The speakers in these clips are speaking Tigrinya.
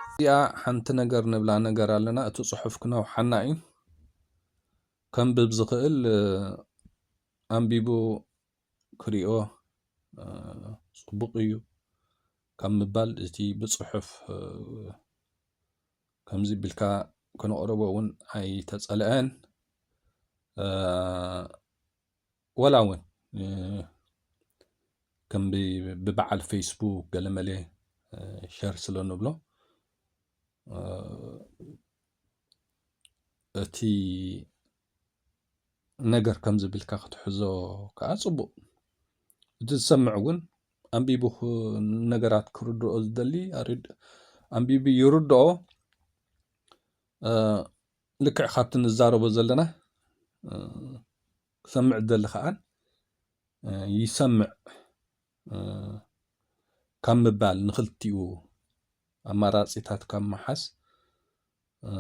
እዚኣ ሓንቲ ነገር ንብላ ነገር ኣለና። እቲ ጽሑፍ ክነውሓና እዩ። ከንብብ ዝኽእል፣ እ፣ ኣንቢቡ ክሪኦ፣ እ፣ ጽቡቕ እዩ ካብ ምባል፣ እቲ ብጽሑፍ፣ እ፣ ከምዚ ቢልካ ክነቕርቦ እውን ኣይተጸልአን። እ፣ ወላ እውን፣ እ፣ ከም ብ-፣ ብበዓል ፌስቡክ ገለመለ፣ እ፣ ሸር ስለ ንብሎ፣ እ፣ እቲ ነገር ከምዚ ቢልካ ክትሕዞ ከኣ ጽቡቕ። እቲ ዝሰምዕ እውን ኣንቢቡ ክ-፣ ነገራት ክርድኦ ዝደሊ ኣሪድ-፣ ኣንቢቡ ይርድኦ። እ፣ ልክዕ ካብቲ ንዛረቦ ዘለና፣ እ፣ ክሰምዕ ዝደሊ ከኣን፣ እ፣ ይሰምዕ፣ እ፣ ካብ ምባል ንኽልቲኡ ኣማራጺታት ካብ ምሓዝ፣ እ፣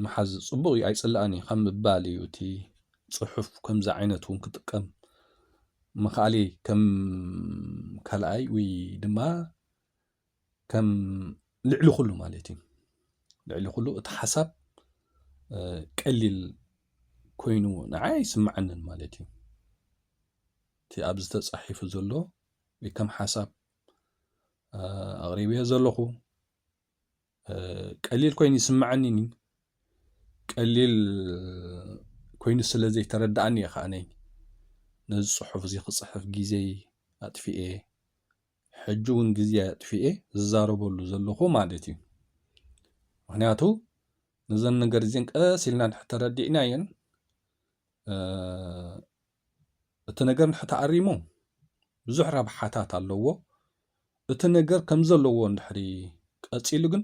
ምሓዝ ጽቡቕ እዩ፣ ኣይጽላእን እዩ ካብ ምባል እዩ። እቲ ጽሑፍ ከምዚ ዓይነት እውን ክጥቀም ምኽኣለይ ከም ካልኣይ ወይ ድማ ከም ልዕሊ ኩሉ ማለት እዩ። ልዕሊ ኩሉ እቲ ሓሳብ፣ እ፣ ቀሊል ኮይኑ ንዓይ ኣይስምዓንን ማለት እዩ። እቲ ኣብዚ ተጻሒፉ ዘሎ ወይ ከም ሓሳብ፣ እ፣ ኣቕሪበዮ ዘለኹ፣ እ፣ ቀሊል ኮይኑ ይስምዓኒ እዩ። ቀሊል ኮይኑ ስለ ዘይተረድኣኒ እየ ከኣ ነይ ነዚ ጽሑፍ እዚ ክጽሕፍ ግዜይ ኣጥፊኤ፣ ሕጂ እውን ግዜ ኣጥፊኤ ዝዛረበሉ ዘለኹ ማለት እዩ። ምኽንያቱ ነዘን ነገር እዚን ቀስ ኢልና እንድሕር ተረዲእናየን፣ እ፣ እቲ ነገር እንድሕር ተኣሪሙ ብዙሕ ረብሓታት ኣለዎ። እቲ ነገር ከም ዘለዎ እንድሕሪ ቀጺሉ ግን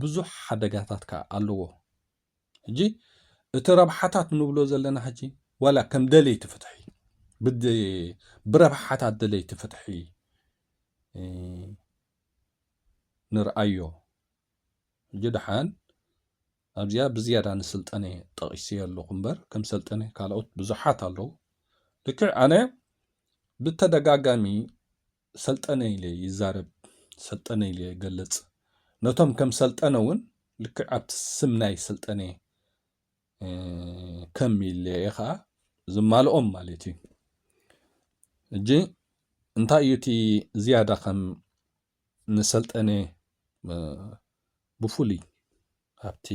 ብዙሕ ሓደጋታት ከኣ ኣለዎ። ሕጂ እቲ ረብሓታት ንብሎ ዘለና ሕጂ ዋላ ከም ደለይቲ ፍትሒ፣ ብድ-፣ ብረብሓታት ደለይቲ ፍትሒ፣ እ፣ ንርኣዮ። ሕጂ ደሓን ኣብዚኣ ብዝያዳ ንስልጠነ ጠቒሰዮ ኣለኹ እምበር፣ ከም ሰልጠነ ካልኦት ብዙሓት ኣለዉ። ልክዕ ኣነ ብተደጋጋሚ ሰልጠነ ኢለ ይዛረብ፣ ሰልጠነ ኢለ ይገልጽ። ነቶም ከም ሰልጠነ እውን ልክዕ ኣብቲ ስም ናይ ሰልጠነ፣ እ፣ ከም ኢለ እየ ኸኣ ዝማልኦም ማለት እዩ። ሕጂ እንታይ እዩ እቲ ዝያዳ ከም ንሰልጠነ፣ እ፣ ብፍሉይ ኣብቲ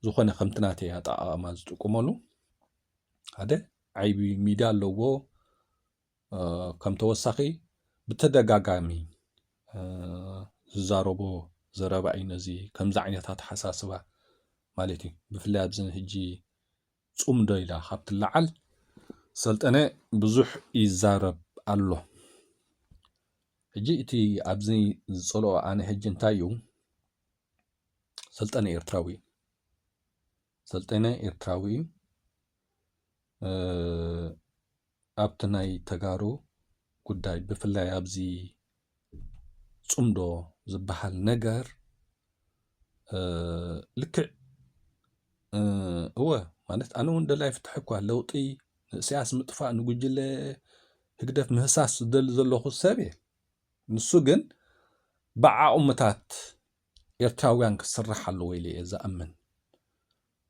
ዝኾነ ከምቲ ናተይ ኣጠቓቕማ ዝጥቀመሉ፣ ሓደ ዓቢ ሚድያ ኣለዎ። እ፣ ከም ተወሳኺ ብተደጋጋሚ፣ እ፣ ዝዛረቦ ዘረባ እዩ ነዚ ከምዚ ዓይነት ኣተሓሳስባ ማለት እዩ። ብፍላይ ኣብዚ ሕጂ ጽምዶ ኢላ ካብ ትለዓል ሰልጠነ ብዙሕ ይዛረብ ኣሎ። ሕጂ እቲ ኣብዚ ዝጸልኦ ኣነ ሕጂ እንታይ እዩ? ሰልጠነ ኤርትራዊ እዩ። ሰልጠነ ኤርትራዊ እዩ። እ፣ ኣብቲ ናይ ተጋሩ ጉዳይ ብፍላይ ኣብዚ ጽምዶ ዝበሃል ነገር፣ እ፣ ልክዕ፣ እ፣ እወ፣ ማለት ኣነ እውን ደላይ ፍትሒ እኳ፣ ለውጢ፣ ንእስያስ ምጥፋእ፣ ንጉጅለ ህግደፍ ምህሳስ ዝደሊ ዘለኹ ሰብ እየ። ንሱ ግን ብዓቕምታት ኤርትራውያን ክስራሕ ኣለዎ ኢለ እየ ዝኣምን።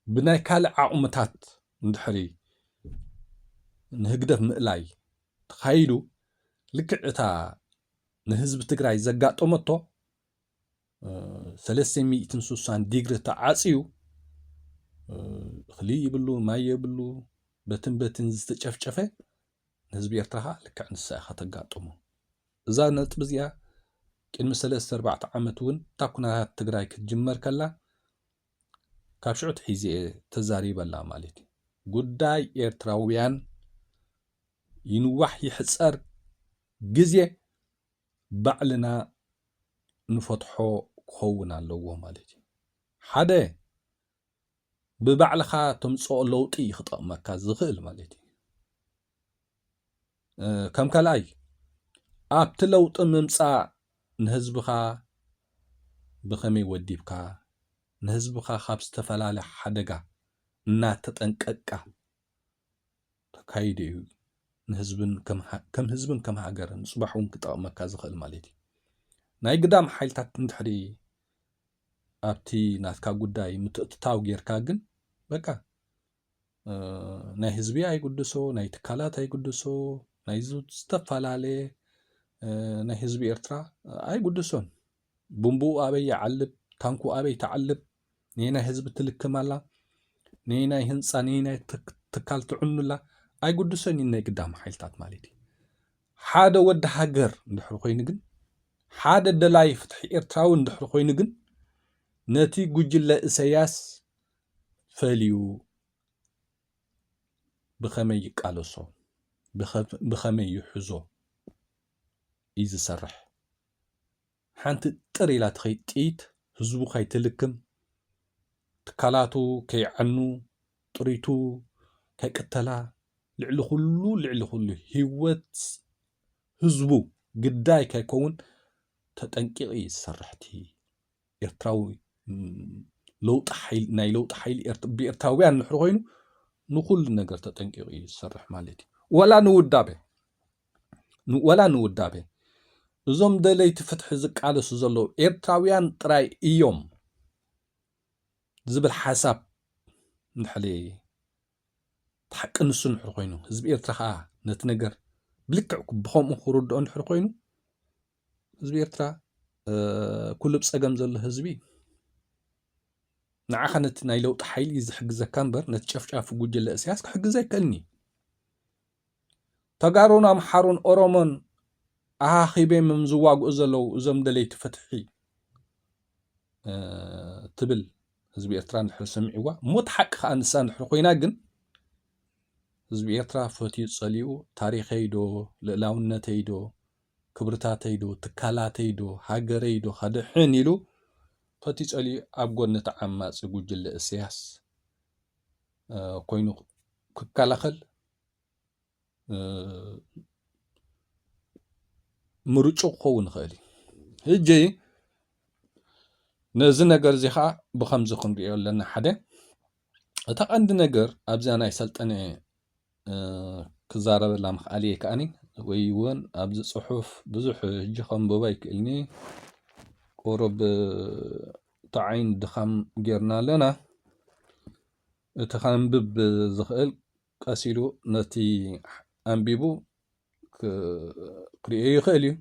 ብናይ ካልእ ዓቕምታት እንድሕሪ ንህግደፍ ምእላይ ተኻይዱ፣ ልክዕ እታ ንህዝቢ ትግራይ ዘጋጠመቶ፣ እ፣ ሰለስተ ሚእትን ስሳን ዲግሪ ተዓጽዩ፣ እ፣ እኽሊ ይብሉ፣ ማይ የብሉ፣ በትን በትን ዝተጨፍጨፈ ንህዝቢ ኤርትራ ኸኣ ልክዕ ንሳ ኢኻ ተጋጥሞ። እዛ ነጥቢ እዚኣ ቅድሚ ሰለስተ ኣርባዕተ ዓመት እውን እታ ኩነታት ትግራይ ክትጅመር ከላ ካብ ሽዑ ትሒዘ እየ ተዛሪበላ ማለት እዩ። ጉዳይ ኤርትራውያን ይንዋሕ ይሕጸር ግዜ ባዕልና ንፈትሖ ክኸውን ኣለዎ ማለት እዩ። ሓደ ብባዕልኻ ተምጽኦ ለውጢ እዩ ክጠቕመካ ዝኽእል ማለት እዩ። እ፣ ከም ካልኣይ ኣብቲ ለውጢ ምምጻእ ንህዝብኻ ብኸመይ ወዲብካ፣ ንህዝብኻ ካብ ዝተፈላለ ሓደጋ እናተጠንቀቅካ ተካይዱ እዩ ንህዝብን ከም ሃ-፣ ከም ህዝብን ከም ሃገርን ጽባሕ እውን ክጠቕመካ ዝኽእል ማለት እዩ። ናይ ግዳም ሓይልታት እንድሕሪ ኣብቲ ናትካ ጉዳይ ምትእትታው ጌርካ ግን በቃ፣ እ፣ ናይ ህዝቢ ኣይጉድሶ፣ ናይ ትካላት ኣይጉድሶ፣ ናይ ዝ-፣ ዝተፈላለየ፣ እ፣ ናይ ህዝቢ ኤርትራ ኣይጉድሶን። ቡምብኡ ኣበይ ይዓልብ፣ ታንኩ ኣበይ ትዓልብ፣ ነየናይ ህዝቢ ትልክም ኣላ፣ ነየናይ ህንጻ፣ ነየናይ ትክ-፣ ትካል ትዕኑላ፣ ኣይጉድሶን እዩ ናይ ግዳም ሓይልታት ማለት እዩ። ሓደ ወዲ ሃገር እንድሕር ኮይኑ ግን፣ ሓደ ደላይ ፍትሒ ኤርትራዊ እንድሕር ኮይኑ ግን፣ ነቲ ጉጅለ እሰያስ ፈልዩ ብኸመይ ይቃለሶ፣ ብኸ-፣ ብኸመይ ይሕዞ እዩ ዝሰርሕ። ሓንቲ ጥር ኢላ ትኸይድ ጥይት ህዝቡ ከይትልክም፣ ትካላቱ ከይዓኑ፣ ጥሪቱ ከይቅተላ፣ ልዕሊ ኩሉ፣ ልዕሊ ኩሉ ህይወት ህዝቡ ግዳይ ከይከውን ተጠንቂቑ እዩ ዝሰርሕ እቲ ኤርትራዊ፣ ም፣ ለውጢ ሓይሊ፣ ናይ ለውጢ ሓይሊ ኤርት-፣ ብኤርትራውያን እንድሕር ኮይኑ ንኹሉ ነገር ተጠንቂቑ እዩ ዝሰርሕ ማለት እዩ። ወላ ንውዳበ፣ ን-፣ ወላ ንውዳበ እዞም ደለይቲ ፍትሒ ዝቃለሱ ዘለዉ ኤርትራውያን ጥራይ እዮም ዝብል ሓሳብ እንድሕር እቲ ሓቂ ንሱ እንድሕር ኮይኑ፣ ህዝቢ ኤርትራ ኸኣ ነቲ ነገር ብልክዕ ብኸምኡ ክርድኦ እንድሕር ኮይኑ፣ ህዝቢ ኤርትራ፣ እ፣ ኩሉ ብጸገም ዘሎ ህዝቢ እዩ። ንዓኻ ነቲ ናይ ለውጢ ሓይሊ እዩ ዝሕግዘካ እምበር፣ ነቲ ጨፍጫፊ ጉጅለ እስያስ ክሕግዝ ኣይክእልን እዩ። ተጋሩን ኣምሓሩን ኦሮሞን ኣኻኺቦም እዮም ዝዋግኡ ዘለዉ እዞም ደለይቲ ፍትሒ፣ እ፣ ትብል ህዝቢ ኤርትራ እንድሕር ሰሚዕዋ፣ እሞ እቲ ሓቂ ከኣ ንሳ እንድሕር ኮይና ግን፣ ህዝቢ ኤርትራ ፈትዩ ጸሊኡ፣ ታሪኸይ ዶ፣ ልእላውነተይ ዶ፣ ክብርታተይ ዶ፣ ትካላተይ ዶ፣ ሃገረይ ዶ ከድሕን ኢሉ ፈትዩ ጸሊኡ ኣብ ጎኒ እቲ ዓማጺ ጉጅለ እስያስ፣ እ፣ ኮይኑ ክከላኸል፣ እ፣ ምርጩ ክኸውን ይኽእል እዩ። ሕጂ ነዚ ነገር እዚ ኸኣ ብኸምዚ ክንሪኦ ኣለና። ሓደ፣ እታ ቀንዲ ነገር ኣብዛ ናይ ሰልጠነ፣ እ፣ ክዛረበላ ምኽኣል እየ ከኣኒ፣ ወይ እውን ኣብዚ ጽሑፍ ብዙሕ ሕጂ ከንብቦ ኣይክእልኒ፣ ቁሩብ፣ እ፣ እቲ ዓይኒ ድኻም ጌርና ኣለና። እቲ ከንብብ ዝኽእል ቀስ ኢሉ ነቲ ኣንቢቡ ክ-፣ ክርእዮ ይኽእል እዩ።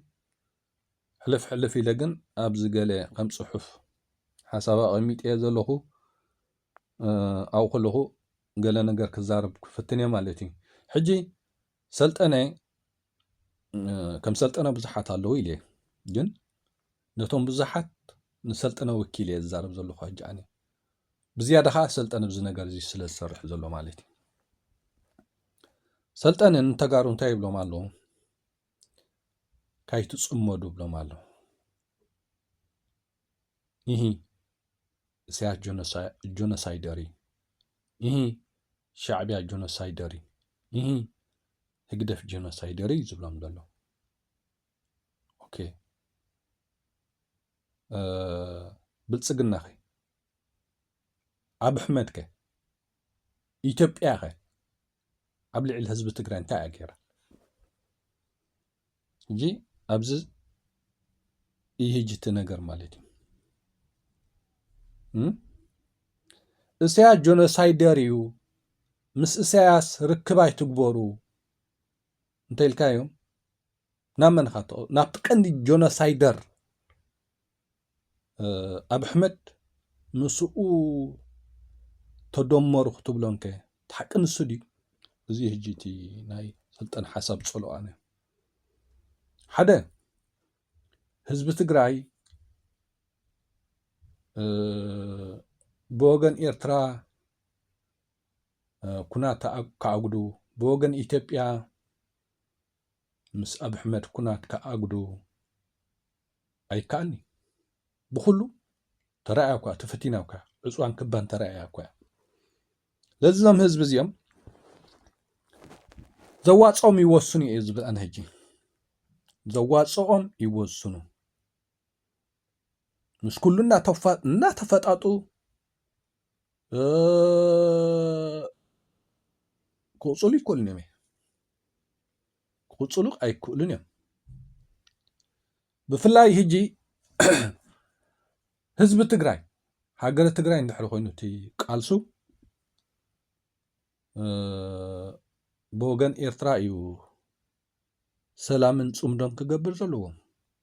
ሕልፍ ሕልፍ ኢለ ግን ኣብዚ ገለ ከም ጽሑፍ ሓሳብ ኣቐሚጠ ዘለኹ፣ እ፣ ኣብኡ ከለኹ ገለ ነገር ክዛረብ ክፍትን እየ ማለት እዩ። ሕጂ ሰልጠነ፣ እ፣ ከም ሰልጠነ ብዙሓት ኣለዉ ኢለ እየ። ግን ነቶም ብዙሓት ንሰልጠነ ወኪለ እየ ዝዛረብ ዘለኹ ሕጂ ኣነ። ብዝያዳ ኸኣ ሰልጠነ ኣብዚ ነገር እዚ ስለ ዝሰርሕ ዘሎ ማለት እዩ። ሰልጠነ ንተጋሩ እንታይ ይብሎም ኣለዉ? ካይትጽመዱ ይብሎም ኣለዉ። ይሂ ኢሳያስ ጆኖሳይ-፣ ጆኖሳይደር እዩ። ይሂ ሻዕቢያ ጆኖሳይደር እዩ። ይሂ ህግደፍ ጆኖሳይደር እዩ ዝብሎም ዘሎ። ኦኬ። እ፣ ብልጽግና ኸ? ኣብ ኣሕመድ ከ? ኢትዮጵያ ከ? ኣብ ልዕሊ ህዝቢ ትግራይ እንታይ እያ ገይራ? ሕጂ ኣብዚ እዩ ሕጂ እቲ ነገር ማለት እዩ። እም? እሳያስ ጆኖሳይደር እዩ፣ ምስ እሳያስ ርክብ ኣይትግበሩ እንተ ኢልካዮም፣ ናብ መን ኢኻ ትኸ-፣ ናብቲ ቀንዲ ጆኖሳይደር፣ እ፣ ኣብ ኣሕመድ ምስኡ ተደመሩ ክትብሎንከ፣ እቲ ሓቂ ንሱ ድዩ? እዚ ሕጂ እቲ ናይ ሰልጠነ ሓሳብ ጸልኦ ኣነ። ሓደ፣ ህዝቢ ትግራይ፣ እ፣ ብወገን ኤርትራ፣ እ፣ ኩናት ተኣ-፣ ክኣጉዱ፣ ብወገን ኢትዮጵያ ምስ ኣብ ኣሕመድ ኩናት ክኣጉዱ ኣይከኣልኒ። ብኹሉ ተራእያ እኳ፣ ተፈቲና እኳ፣ ዕፅዋን ክባን ተራእያ እኳ። ለዚ እዞም ህዝቢ እዚኦም ዘዋፅኦም ይወስኑ እየ ዝብል ኣነ ሕጂ። ዘዋፅኦም ይወስኑ። ምስ ኩሉ እናተፋ-፣ እናተፈጣጡ እ፣ ክቕፅሉ ይክእሉን እዮም። ክቕፅሉ ኣይክእሉን እዮም። ብፍላይ ሕጂ ህዝቢ ትግራይ፣ ሃገረ ትግራይ እንድሕሪ ኮይኑ እቲ ቃልሱ፣ እ፣ ብወገን ኤርትራ እዩ ሰላምን ጽምዶን ክገብር ዘለዎ።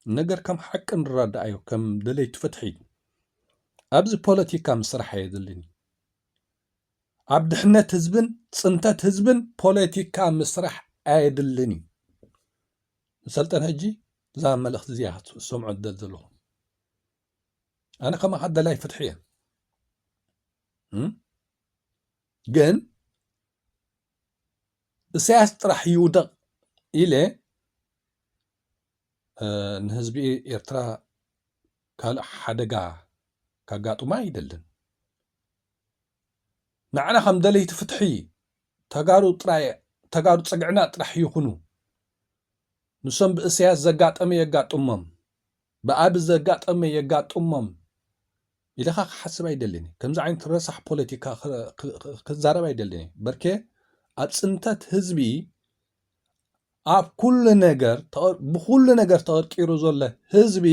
ነገር ከም ሓቂ ንረዳኣዮ፣ ከም ደለይቲ ፍትሒ። ኣብዚ ፖለቲካ ምስራሕ ኣየድልን እዩ። ኣብ ድሕነት ህዝብን ጽንተት ህዝብን ፖለቲካ ምስራሕ ኣየድልን እዩ። ንሰልጠነ ሕጂ እዛ መልእኽቲ እዚኣ ክትሰምዑ እደል ዘለኹም። ኣነ ከማኻ ደላይ ፍትሒ እየ። እም? ግን ኢሳያስ ጥራሕ ይውደቕ ኢለ፣ እ፣ ንህዝቢ ኤርትራ ካልእ ሓደጋ ካጋጥሞ ኣይደልን። ንዓና ከም ደለይቲ ፍትሒ ተጋሩ ጥራይ፣ ተጋሩ ጽግዕና ጥራሕ ይኹኑ። ንሶም ብእሳያስ ዘጋጠመ የጋጥሞም፣ ብኣቢ ዘጋጠመ የጋጥሞም ኢልኻ ክሓስብ ኣይደልን። ከምዚ ዓይነት ረሳሕ ፖለቲካ ክ-፣ ክ-፣ ክ-፣ ክዛረብ ኣይደልን። በርኬ ኣብ ጽንተት ህዝቢ ኣብ ኩሉ ነገር ተቐር-፣ ብኩሉ ነገር ተቐርቂሩ ዘሎ ህዝቢ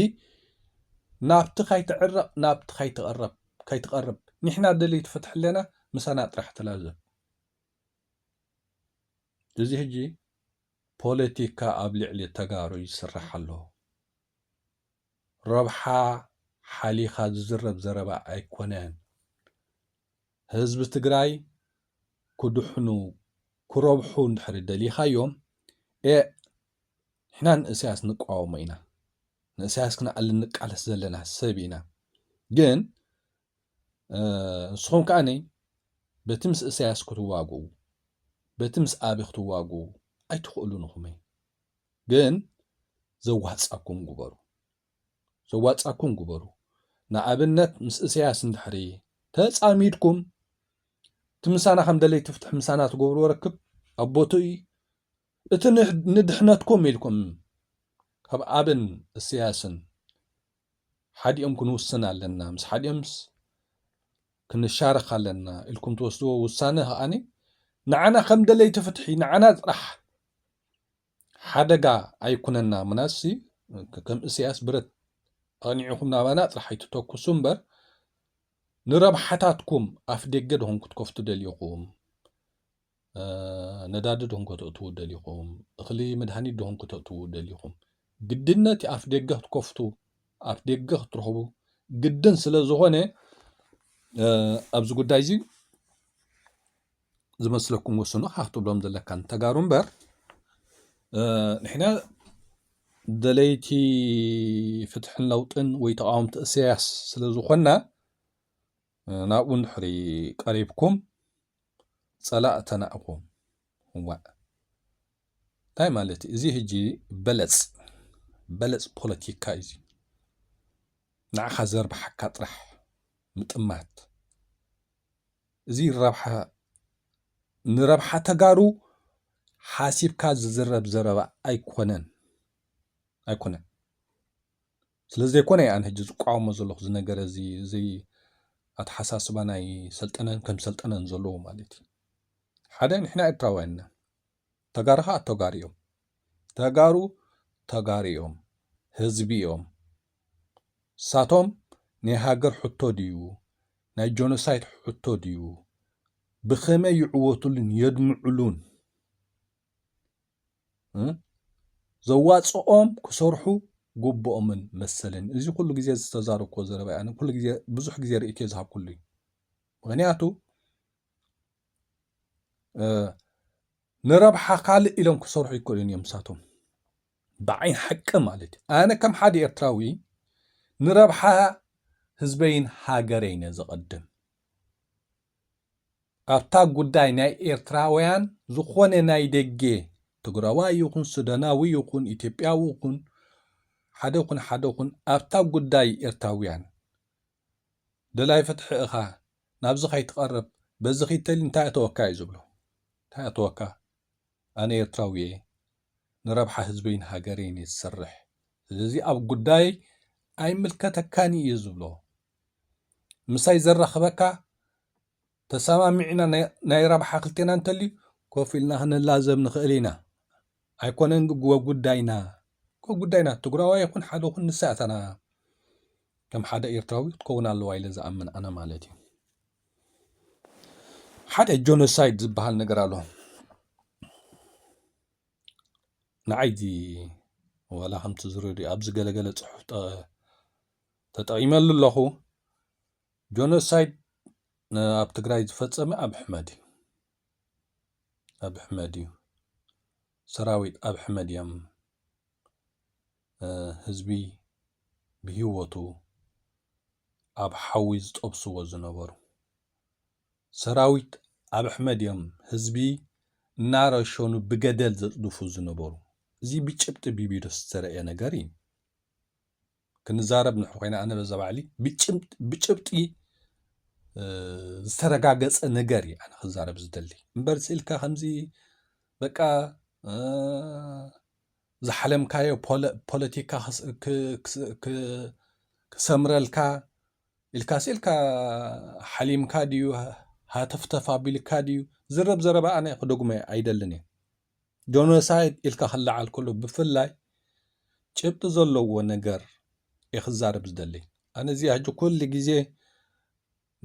ናብቲ ካይትዕረቕ፣ ናብቲ ካይትቐረብ፣ ካይትቐርብ፣ ንሕና ደለይቲ ፍትሒ ኣለና፣ ምሳና ጥራሕ ተላዘብ። እዚ ሕጂ ፖለቲካ ኣብ ልዕሊ ተጋሩ ይስራሕ ኣሎ። ረብሓ ሓሊኻ ዝዝረብ ዘረባ ኣይኮነን። ህዝቢ ትግራይ ክድሕኑ፣ ክረብሑ እንድሕሪ ደሊኻዮም፣ ኤ፣ ንሕና ንእሳያስ ንቃወሞ ኢና። ንእሳያስ ክንኣሊ ንቃለስ ዘለና ሰብ ኢና። ግን፣ እ፣ ንስኹም ከኣ በቲ ምስ እሳያስ ክትዋግኡ፣ በቲ ምስ ኣቢ ክትዋግኡ ኣይትኽእሉን ኢኹም። ግን ዘዋጽኣኩም ግበሩ። ዘዋጽኣኩም ግበሩ። ንኣብነት ምስ እሳያስ እንድሕሪ ተጻሚድኩም፣ እቲ ምሳና ከም ደለይቲ ፍትሒ ምሳና ትገብርዎ ርክብ ኣብ ቦትኡ እዩ። እቲ ንሕ-፣ ንድሕነትኩም ኢልኩም ካብ ኣብን እሳያስን ሓዲኦም ክንውስን ኣለና፣ ምስ ሓዲኦምስ ክንሻረኽ ኣለና ኢልኩም ትወስድዎ ውሳነ ከኣኒ ንዓና ከም ደለይቲ ፍትሒ፣ ንዓና ጥራሕ ሓደጋ ኣይኩነና። ምናሲ ከም እሳያስ ብረት ኣቕኒዕኹም ናባና ጥራሕ ኣይትተኩሱ እምበር፣ ንረብሓታትኩም ኣፍ ደገ ድኹም ክትከፍቱ ደሊኹም፣ እ፣ ነዳዲ ድኹም ከተእትዉ ደሊኹም፣ እኽሊ መድሃኒት ድኹም ከተእትዉ ደሊኹም፣ ግድነት ኣፍ ደገ ክትከፍቱ፣ ኣፍ ደገ ክትረኽቡ ግድን ስለ ዝኾነ፣ እ፣ ኣብዚ ጉዳይ እዚ ዝመስለኩም ወስኑ፣ ሃህ ትብሎም ዘለካ ንተጋሩ እምበር፣ እ፣ ንሕና ደለይቲ ፍትሕን ለውጥን ወይ ተቃወምቲ እሰያስ ስለ ዝኾንና፣ እ፣ ናብኡ እንድሕሪ ቀሪብኩም ጸላእተና ኢኹም። እዋእ፣ እንታይ ማለት እዩ? እዚ ሕጂ በለጽ፣ በለጽ ፖለቲካ እዩ እዚ። ንዓኻ ዘርብሓካ ጥራሕ ምጥማት። እዚ ረብሓ፣ ንረብሓ ተጋሩ ሓሲብካ ዝዝረብ ዘረባ ኣይኮነን፣ ኣይኮነን። ስለ ዘይኮነ እየ ኣነ ሕጂ ዝቃወሞ ዘለኹ እዚ ነገር እዚ፣ እዚ ኣተሓሳስባ ናይ ሰልጠነን ከም ሰልጠነን ዘለዎ ማለት እዩ። ሓደ ንሕና ኤርትራውያን ኢና። ተጋሩ ኸኣ ተጋሩ እዮም። ተጋሩ ተጋሩ እዮም። ህዝቢ እዮም። ንሳቶም ናይ ሃገር ሕቶ ድዩ? ናይ ጆኖሳይድ ሕቶ ድዩ? ብኸመይ ይዕወቱሉን የድምዑሉን? እ? ዘዋጽኦም ክሰርሑ ግቡኦምን መሰልን። እዚ ኩሉ ግዜ ዝተዛረብኩዎ ዘረባ እየ። ኣነ ኩሉ ግዜ፣ ብዙሕ ግዜ ርእይቶየ ዝሃብኩሉ እዩ። ምኽንያቱ፣ እ፣ ንረብሓ ካልእ ኢሎም ክሰርሑ ይክእሉን እዮም ንሳቶም። ብዓይን ሓቂ ማለት እዩ። ኣነ ከም ሓደ ኤርትራዊ ንረብሓ ህዝበይን ሃገረይን እየ ዘቐድም። ኣብታ ጉዳይ ናይ ኤርትራውያን ዝኾነ ናይ ደገ ትግራዋይ ይኹን፣ ሱዳናዊ ይኹን፣ ኢትዮጵያዊ ይኹን፣ ሓደ ይኹን፣ ሓደ ይኹን፣ ኣብታ ጉዳይ ኤርትራውያን ደላይ ፍትሒ ኢኻ፣ ናብዚ ከይትቐርብ፣ በዚ ከይተሊ እንታይ ኣተወካ እዩ ዝብሎ። እንታይ ኣተወካ? ኣነ ኤርትራዊ እየ፣ ንረብሓ ህዝበይን ሃገረይን እየ ዝሰርሕ። ስለዚ ኣብ ጉዳይ ኣይምልከተካን እዩ ዝብሎ። ምሳይ ዘራኽበካ ተሰማሚዕና ናይ ረብሓ ክልቴና እንተልዩ ኮፍ ኢልና ክንላዘብ ንኽእል ኢና። ኣይኮነን ጎ ጉዳይና ጎ ጉዳይና ትግራዋይ ይኹን ሓደ ይኹን ንሳተና ከም ሓደ ኤርትራዊ ክትከውን ኣለዋ ኢለ ዝኣምን ኣነ ማለት እዩ። ሓደ ጆኖሳይድ ዝበሃል ነገር ኣሎ። ንዓይዚ ዋላ ከምቲ ዝረድዩ ኣብዚ ገለገለ ፅሑፍ ተጠቂመሉ ኣለኹ። ጆኖሳይድ ኣብ ትግራይ ዝፈፀመ ኣብ ሕመድ እዩ። ኣብ ሕመድ እዩ። ሰራዊት ኣብ ሕመድ እዮም ህዝቢ ብህይወቱ ኣብ ሓዊ ዝጠብስዎ ዝነበሩ። ሰራዊት ኣብ ሕመድ እዮም ህዝቢ እናረሸኑ ብገደል ዘፅድፉ ዝነበሩ። እዚ ብጭብጢ ብቪድዮ ዝተረእየ ነገር እዩ። ክንዛረብ ንሕር ኮይና ኣነ በዛ ባዕሊ ብጭብጢ ዝተረጋገፀ ነገር እዩ ኣነ ክዛረብ ዝደሊ እምበር ስኢልካ ከምዚ በቃ ዝሓለምካዮ ፖለቲካ ክሰምረልካ ኢልካ ስኢልካ ሓሊምካ ድዩ ሃተፍተፍ ኣቢልካ ድዩ ዝረብ ዘረባ ኣነ ክደግሞ ኣይደልን እየ። ጆኖሳይድ ኢልካ ክለዓል ከሎ ብፍላይ ጭብጢ ዘለዎ ነገር እየ ክዛረብ ዝደሊ። ኣነ እዚ ሕጂ ኩሉ ግዜ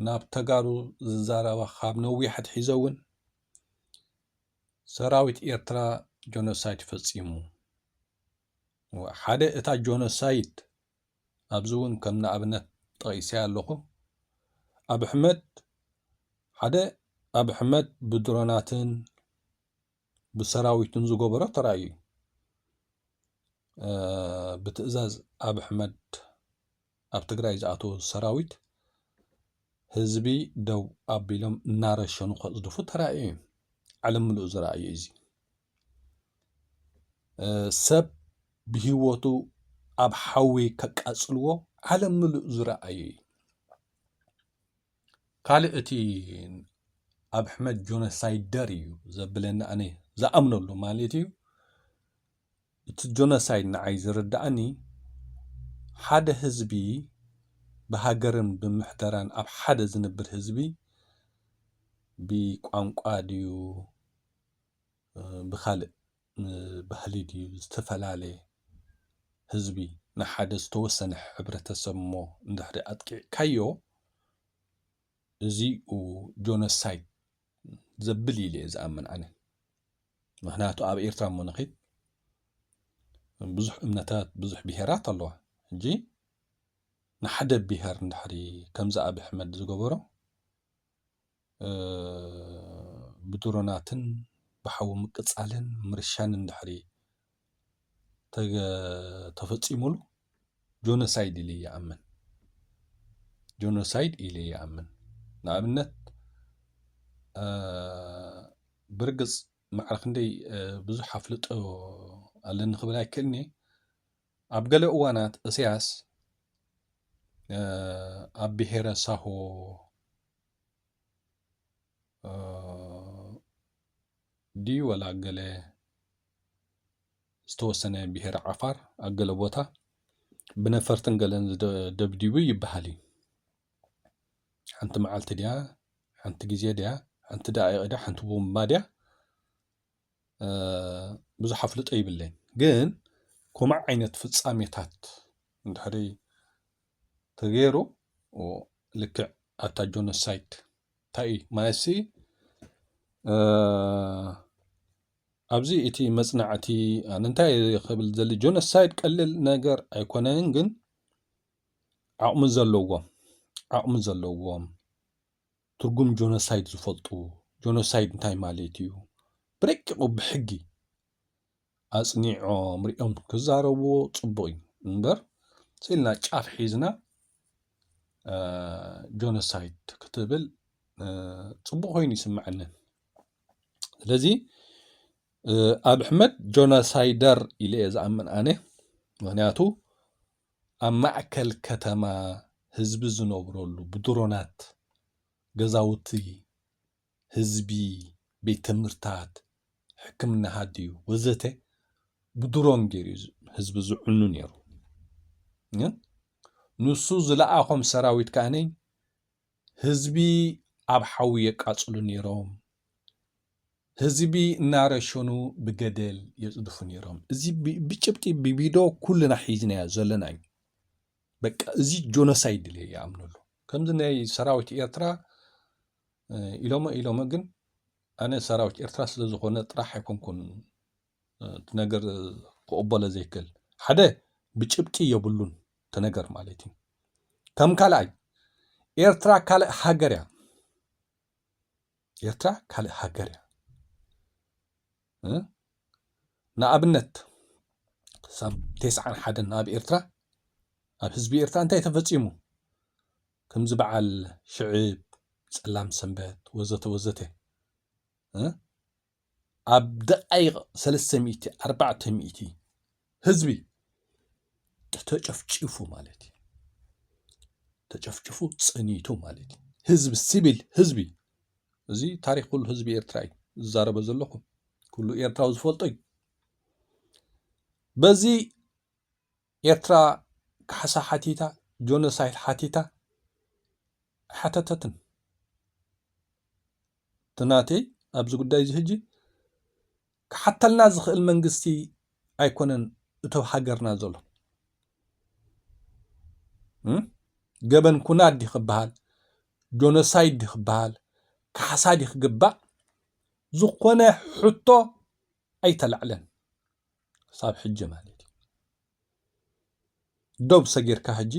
ናብ ተጋሩ ዝዛረባ ካብ ነዊሕ ኣትሒዘ እውን ሰራዊት ኤርትራ ጆኖሳይድ ፈጺሙ። ሓደ እታ ጆኖሳይድ ኣብዚ እውን ከም ንኣብነት ጠቒሰያ ኣለኹ። ኣብ ሕመድ ሓደ ኣብ ሕመድ ብድሮናትን ብሰራዊትን ዝገበሮ ተራእዩ እዩ። ብትእዛዝ ኣብ ሕመድ ኣብ ትግራይ ዝኣተወ ሰራዊት ህዝቢ ደው ኣቢሎም እናረሸኑ ከፅድፉ ተራእዩ እዩ። ዓለም ምሉእ ዝረኣዩ እዚ ሰብ ብህይወቱ ኣብ ሓዊ ከቃፅልዎ ዓለም ምሉእ ዝረኣዩ እዩ። ካልእ እቲ ኣብ ሕመድ ጆኖሳይደር እዩ ዘብለኒ ኣነ ዝኣምነሉ ማለት እዩ። እቲ ጆኖሳይድ ንዓይ ዝርድኣኒ ሓደ ህዝቢ ብሃገርን ብምሕደራን ኣብ ሓደ ዝነብር ህዝቢ ብቋንቋ ድዩ ብካልእ ባህሊ ድዩ ዝተፈላለየ ህዝቢ ንሓደ ዝተወሰነ ሕብረተሰብ እሞ እንድሕሪ ኣጥቂዕካዮ እዚኡ ጆኖሳይድ ዘብል ኢለ እየ ዝኣምን ኣነ። ምክንያቱ ኣብ ኤርትራ እሞ ንኺድ ብዙሕ እምነታት ብዙሕ ብሄራት ኣለዋ። ሕጂ ንሓደ ብሄር እንድሕሪ ከምዚ ኣብ ሕመድ ዝገበሮ ብድሮናትን ብሓዊ ምቅፃልን ምርሻን እንድሕሪ ተፈፂሙሉ ጆኖሳይድ ኢለ ይኣምን። ጆኖሳይድ ኢለ ይኣምን። ንኣብነት ብርግፅ ማዕረ ክንደይ ብዙሕ ኣፍልጦ ኣለኒ ክብል ኣይክእልኒ። ኣብ ገለ እዋናት እስያስ ኣብ ብሄረ ሳሆ ድዩ ወላ ገለ ዝተወሰነ ብሄረ ዓፋር ኣብ ገለ ቦታ ብነፈርትን ገለን ዝደብዲቡ ይበሃል እዩ። ሓንቲ መዓልቲ ድያ ሓንቲ ግዜ ድያ ሓንቲ ደቂቕ ድያ ሓንቲ ቡምባ ድያ ብዙሕ ኣፍልጦ ይብለይን። ግን ከምኡ ዓይነት ፍጻሜታት እንድሕሪ ተገይሩ ልክዕ ኣብታ ጆኖሳይድ እንታይ እዩ ማለትሲ ኣብዚ እቲ መጽናዕቲ ኣነ እንታይ ክብል ዘሊ ጆኖሳይድ ቀልል ነገር ኣይኮነን፣ ግን ዓቕሚ ዘለዎም ዓቕሚ ዘለዎም ትርጉም ጆኖሳይድ ዝፈልጡ ጆኖሳይድ እንታይ ማለት እዩ ብረቂቑ ብሕጊ ኣጽኒዖም ሪኦም ክዛረብዎ ጽቡቕ እዩ እምበር ስኢልና ጫፍ ሒዝና ጆኖሳይድ ክትብል ጽቡቕ ኮይኑ ይስምዐኒ። ስለዚ ኣብ ሕመድ ጆኖሳይደር ኢለ እየ ዝኣምን ኣነ። ምክንያቱ ኣብ ማእከል ከተማ ህዝቢ ዝነብረሉ ብድሮናት ገዛውቲ ህዝቢ ቤት ትምህርታት ሕክምና ሃድዩ ወዘተ ብድሮን ገይሩ ህዝቢ ዝዕኑ ነይሩ። ንሱ ዝለኣኾም ሰራዊት ከኣነይ ህዝቢ ኣብ ሓዊ የቃጽሉ ነይሮም። ህዝቢ እናረሸኑ ብገደል የጽድፉ ነይሮም። እዚ ብ-፣ ብጭብጢ ብቪድዮ ኩልና ሒዝናዮ ዘለና እዩ። በቃ እዚ ጆኖሳይድ ኢለ ይኣምነሉ። ከምዚ ናይ ሰራዊት ኤርትራ፣ እ፣ ኢሎሞ ኢሎሞ ግን ኣነ ሰራዊት ኤርትራ ስለ ዝኾነ ጥራሕ ኣይኮንኩን፣ እ፣ እቲ ነገር ክቕበሎ ዘይክእል። ሓደ ብጭብጢ የብሉን እቲ ነገር ማለት እዩ። ከም ካልኣይ ኤርትራ ካልእ ሃገር እያ። ኤርትራ ካልእ ሃገር እያ። እ? ንኣብነት ክሳብ ተስዓን ሓደን ኣብ ኤርትራ፣ ኣብ ህዝቢ ኤርትራ እንታይ ተፈጺሙ? ከምዚ በዓል ሽዕብ፣ ጸላም ሰንበት ወዘተ ወዘተ፣ እ? ኣብ ደቃይቕ ሰለስተ ሚእቲ ኣርባዕተ ሚእቲ ህዝቢ ተጨፍጭፉ ማለት እዩ። ተጨፍጭፉ ጸኒቱ ማለት እዩ። ህዝቢ፣ ሲቪል ህዝቢ። እዚ ታሪኽ ኩሉ ህዝቢ ኤርትራ እዩ ዝዛረቦ ዘለኹ። ኩሉ ኤርትራዊ ዝፈልጦ እዩ። በዚ ኤርትራ ካሕሳ ሓቲታ፣ ጆኖሳይድ ሓቲታ ኣይሓተተትን። እቲ ናተይ ኣብዚ ጉዳይ እዚ ሕጂ ክሓተልና ዝኽእል መንግስቲ ኣይኮነን እቶ ሃገርና ዘሎ። እም? ገበን ኩናት ድዩ ክበሃል፣ ጆኖሳይድ ድዩ ክበሃል፣ ካሕሳ ድዩ ክግባእ፣ ዝኾነ ሕቶ ኣይተላዕለን ክሳብ ሕጂ ማለት እዩ። ዶብ ሰጊርካ ሕጂ፣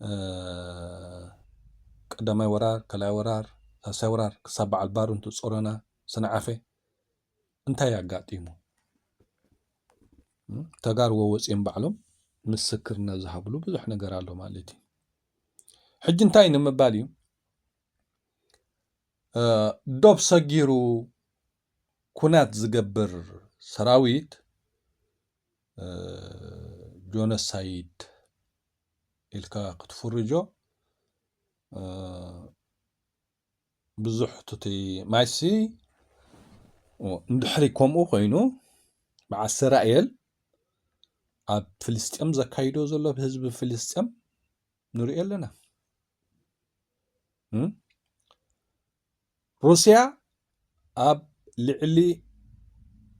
እ፣ ቀዳማይ ወራር፣ ካልኣይ ወራር፣ ሳልሳይ ወራር ክሳብ በዓል ባሩንቱ፣ ጾሮና፣ ሰንዓፈ እንታይ ኣጋጢሙ? እም፣ ተጋሩ ወፂኦም ባዕሎም ምስክርነት ዝሃብሉ ብዙሕ ነገር ኣሎ ማለት እዩ። ሕጂ እንታይ ንምባል እዩ? እ፣ ዶብ ሰጊሩ ኩናት ዝገብር ሰራዊት፣ እ፣ ጆኖሳይድ ኢልካ ክትፍርጆ፣ እ፣ ብዙሕ ቱቲ ማይሲ እንድሕሪ ከምኡ ኮይኑ፣ ብዓል እስራኤል ኣብ ፍልስጤም ዘካይዶ ዘሎ ብህዝቢ ፍልስጤም ንሪኦ ኣለና። እም? ሩስያ ኣብ ልዕሊ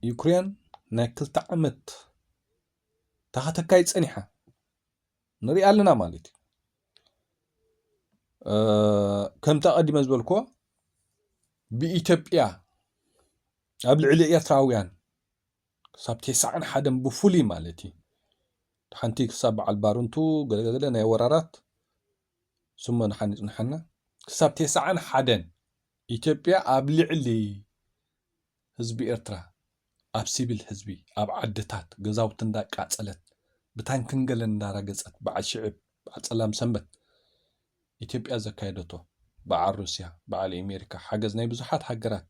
ዩክሬን ናይ ክልተ ዓመት ተኸተካይ ጸኒሓ ንሪኣ ኣለና ማለት እዩ። እ፣ ከምቲ ኣቐዲመ ዝበልክዎ ብኢትዮጵያ ኣብ ልዕሊ ኤርትራውያን ክሳብ ተስዓን ሓደን ብፍሉይ ማለት እዩ። ሓንቲ ክሳብ በዓል ባርንቱ ገለገለ ናይ ወራራት ስሞ ንሓን ይጽንሓና። ክሳብ ተስዓን ሓደን ኢትዮጵያ ኣብ ልዕሊ ህዝቢ ኤርትራ፣ ኣብ ሲቪል ህዝቢ፣ ኣብ ዓድታት ገዛውቲ እንዳቃጸለት፣ ብታንክን ገለን እንዳረገጸት፣ በዓል ሽዕብ፣ በዓል ጸላም ሰንበት፣ ኢትዮጵያ ዘካየደቶ፣ በዓል ሩስያ፣ በዓል ኣሜሪካ፣ ሓገዝ ናይ ብዙሓት ሃገራት፣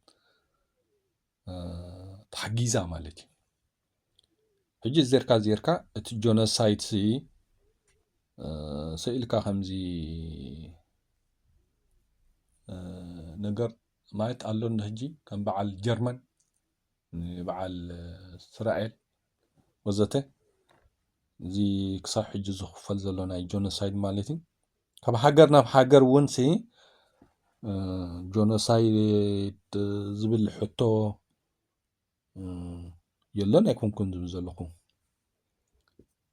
እ፣ ተሓጊዛ ማለት እዩ። ሕጂ ዜርካ ዜርካ እቲ ጆኖሳይድ ሲ፣ እ፣ ስኢልካ ከምዚ፣ እ፣ ነገር ማለት ኣሎ እንዶ ሕጂ ከም በዓል ጀርመን፣ ንበዓል እስራኤል ወዘተ፣ እዚ ክሳብ ሕጂ ዝኽፈል ዘሎ ናይ ጆኖሳይድ ማለት እዩ። ካብ ሃገር ናብ ሃገር እውን ሲ፣ እ፣ ጆኖሳይድ ዝብል ሕቶ፣ እ፣ የለን ኣይኮንኩን ዝብል ዘለኹ።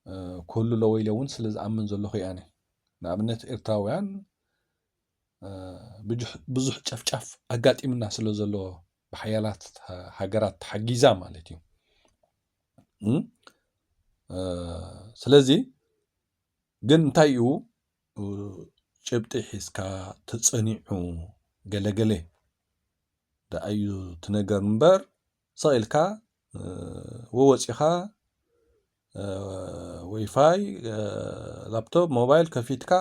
እ፣ ክህሉ ኣለዎ ኢለ እውን ስለ ዝኣምን ዘለኹ እየ ኣነ። ንኣብነት ኤርትራውያን፣ እ፣ ብዙሕ፣ ብዙሕ ጨፍጫፍ ኣጋጢምና ስለ ዘሎ ብሓያላት ሃ-፣ ሃገራት ተሓጊዛ ማለት እዩ። እ፣ እ፣ ስለዚ ግን እንታይ እዩ፣ እ፣ ጭብጢ ሒዝካ ተጸኒዑ ገለገለ ደኣ እዩ እቲ ነገር እምበር፣ ስቕ ኢልካ፣ እ፣ ወወጺኻ፣ እ፣ ዋይፋይ፣ እ፣ ላፕቶፕ፣ ሞባይል ከፊትካ፣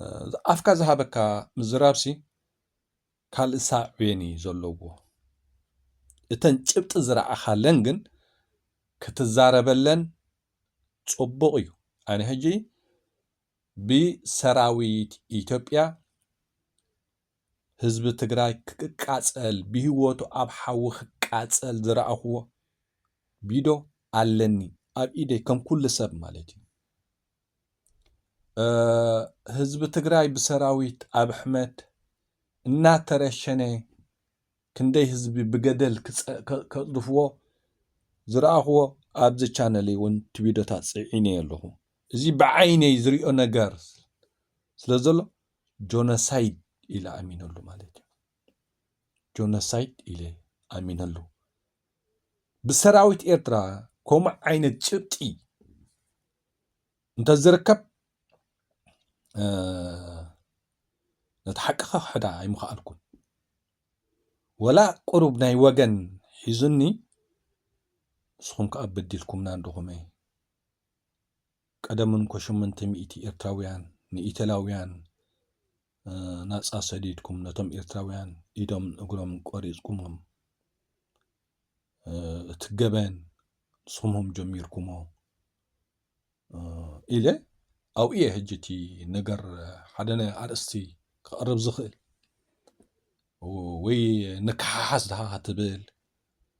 እ፣ ኣፍካ ዝሃበካ ምዝራብሲ ካልእ ሳዕቤን እዩ ዘለዎ። እተን ጭብጢ ዝረኣኻለን ግን ክትዛረበለን ጽቡቕ እዩ። ኣነ ሕጂ ብሰራዊት ኢትዮጵያ ህዝቢ ትግራይ ክቃጸል፣ ብህይወቱ ኣብ ሓዊ ክቃጸል ዝረኣኽዎ ቪድዮ ኣለኒ ኣብ ኢደይ፣ ከም ኩሉ ሰብ ማለት እዩ። እ፣ ህዝቢ ትግራይ ብሰራዊት ኣብ ኣሕመድ እናተረሸነ ክንደይ ህዝቢ ብገደል ክጸ-፣ ከ-፣ ከጽድፍዎ ዝረኣኽዎ ኣብዚ ቻነለይ እውን እቲ ቪድዮታት ጽዒነ ኣለኹ። እዚ ብዓይነይ ዝሪኦ ነገር ስለ ዘሎ ጆኖሳይድ ኢለ ኣሚነሉ ማለት እዩ። ጆኖሳይድ ኢለ ኣሚነሉ። ብሰራዊት ኤርትራ ከምኡ ዓይነት ጭብጢ እንተዝርከብ፣ እ፣ ነቲ ሓቂ ከኽሕዳ ኣይምኸኣልኩን። ወላ ቁሩብ ናይ ወገን ሒዙኒ፣ ንስኹም ከኣ በዲልኩምና እንድኹም እየ። ቀደም እንኮ ሸሞንተ ሚእቲ ኤርትራውያን ንኢተላውያን፣ እ፣ ናጻ ሰዲድኩም፣ ነቶም ኤርትራውያን ኢዶም እግሮም ቆሪጽኩሞም፣ እ፣ እቲ ገበን ንስኹም ጀሚርኩሞ፣ እ፣ ኢለ ኣብኡ እየ ሕጂ እቲ ነገር ሓደ ነ-፣ ኣርእስቲ ክቐርብ ዝኽእል። ወይ ንከሓሓስ ድኻ ክትብል፣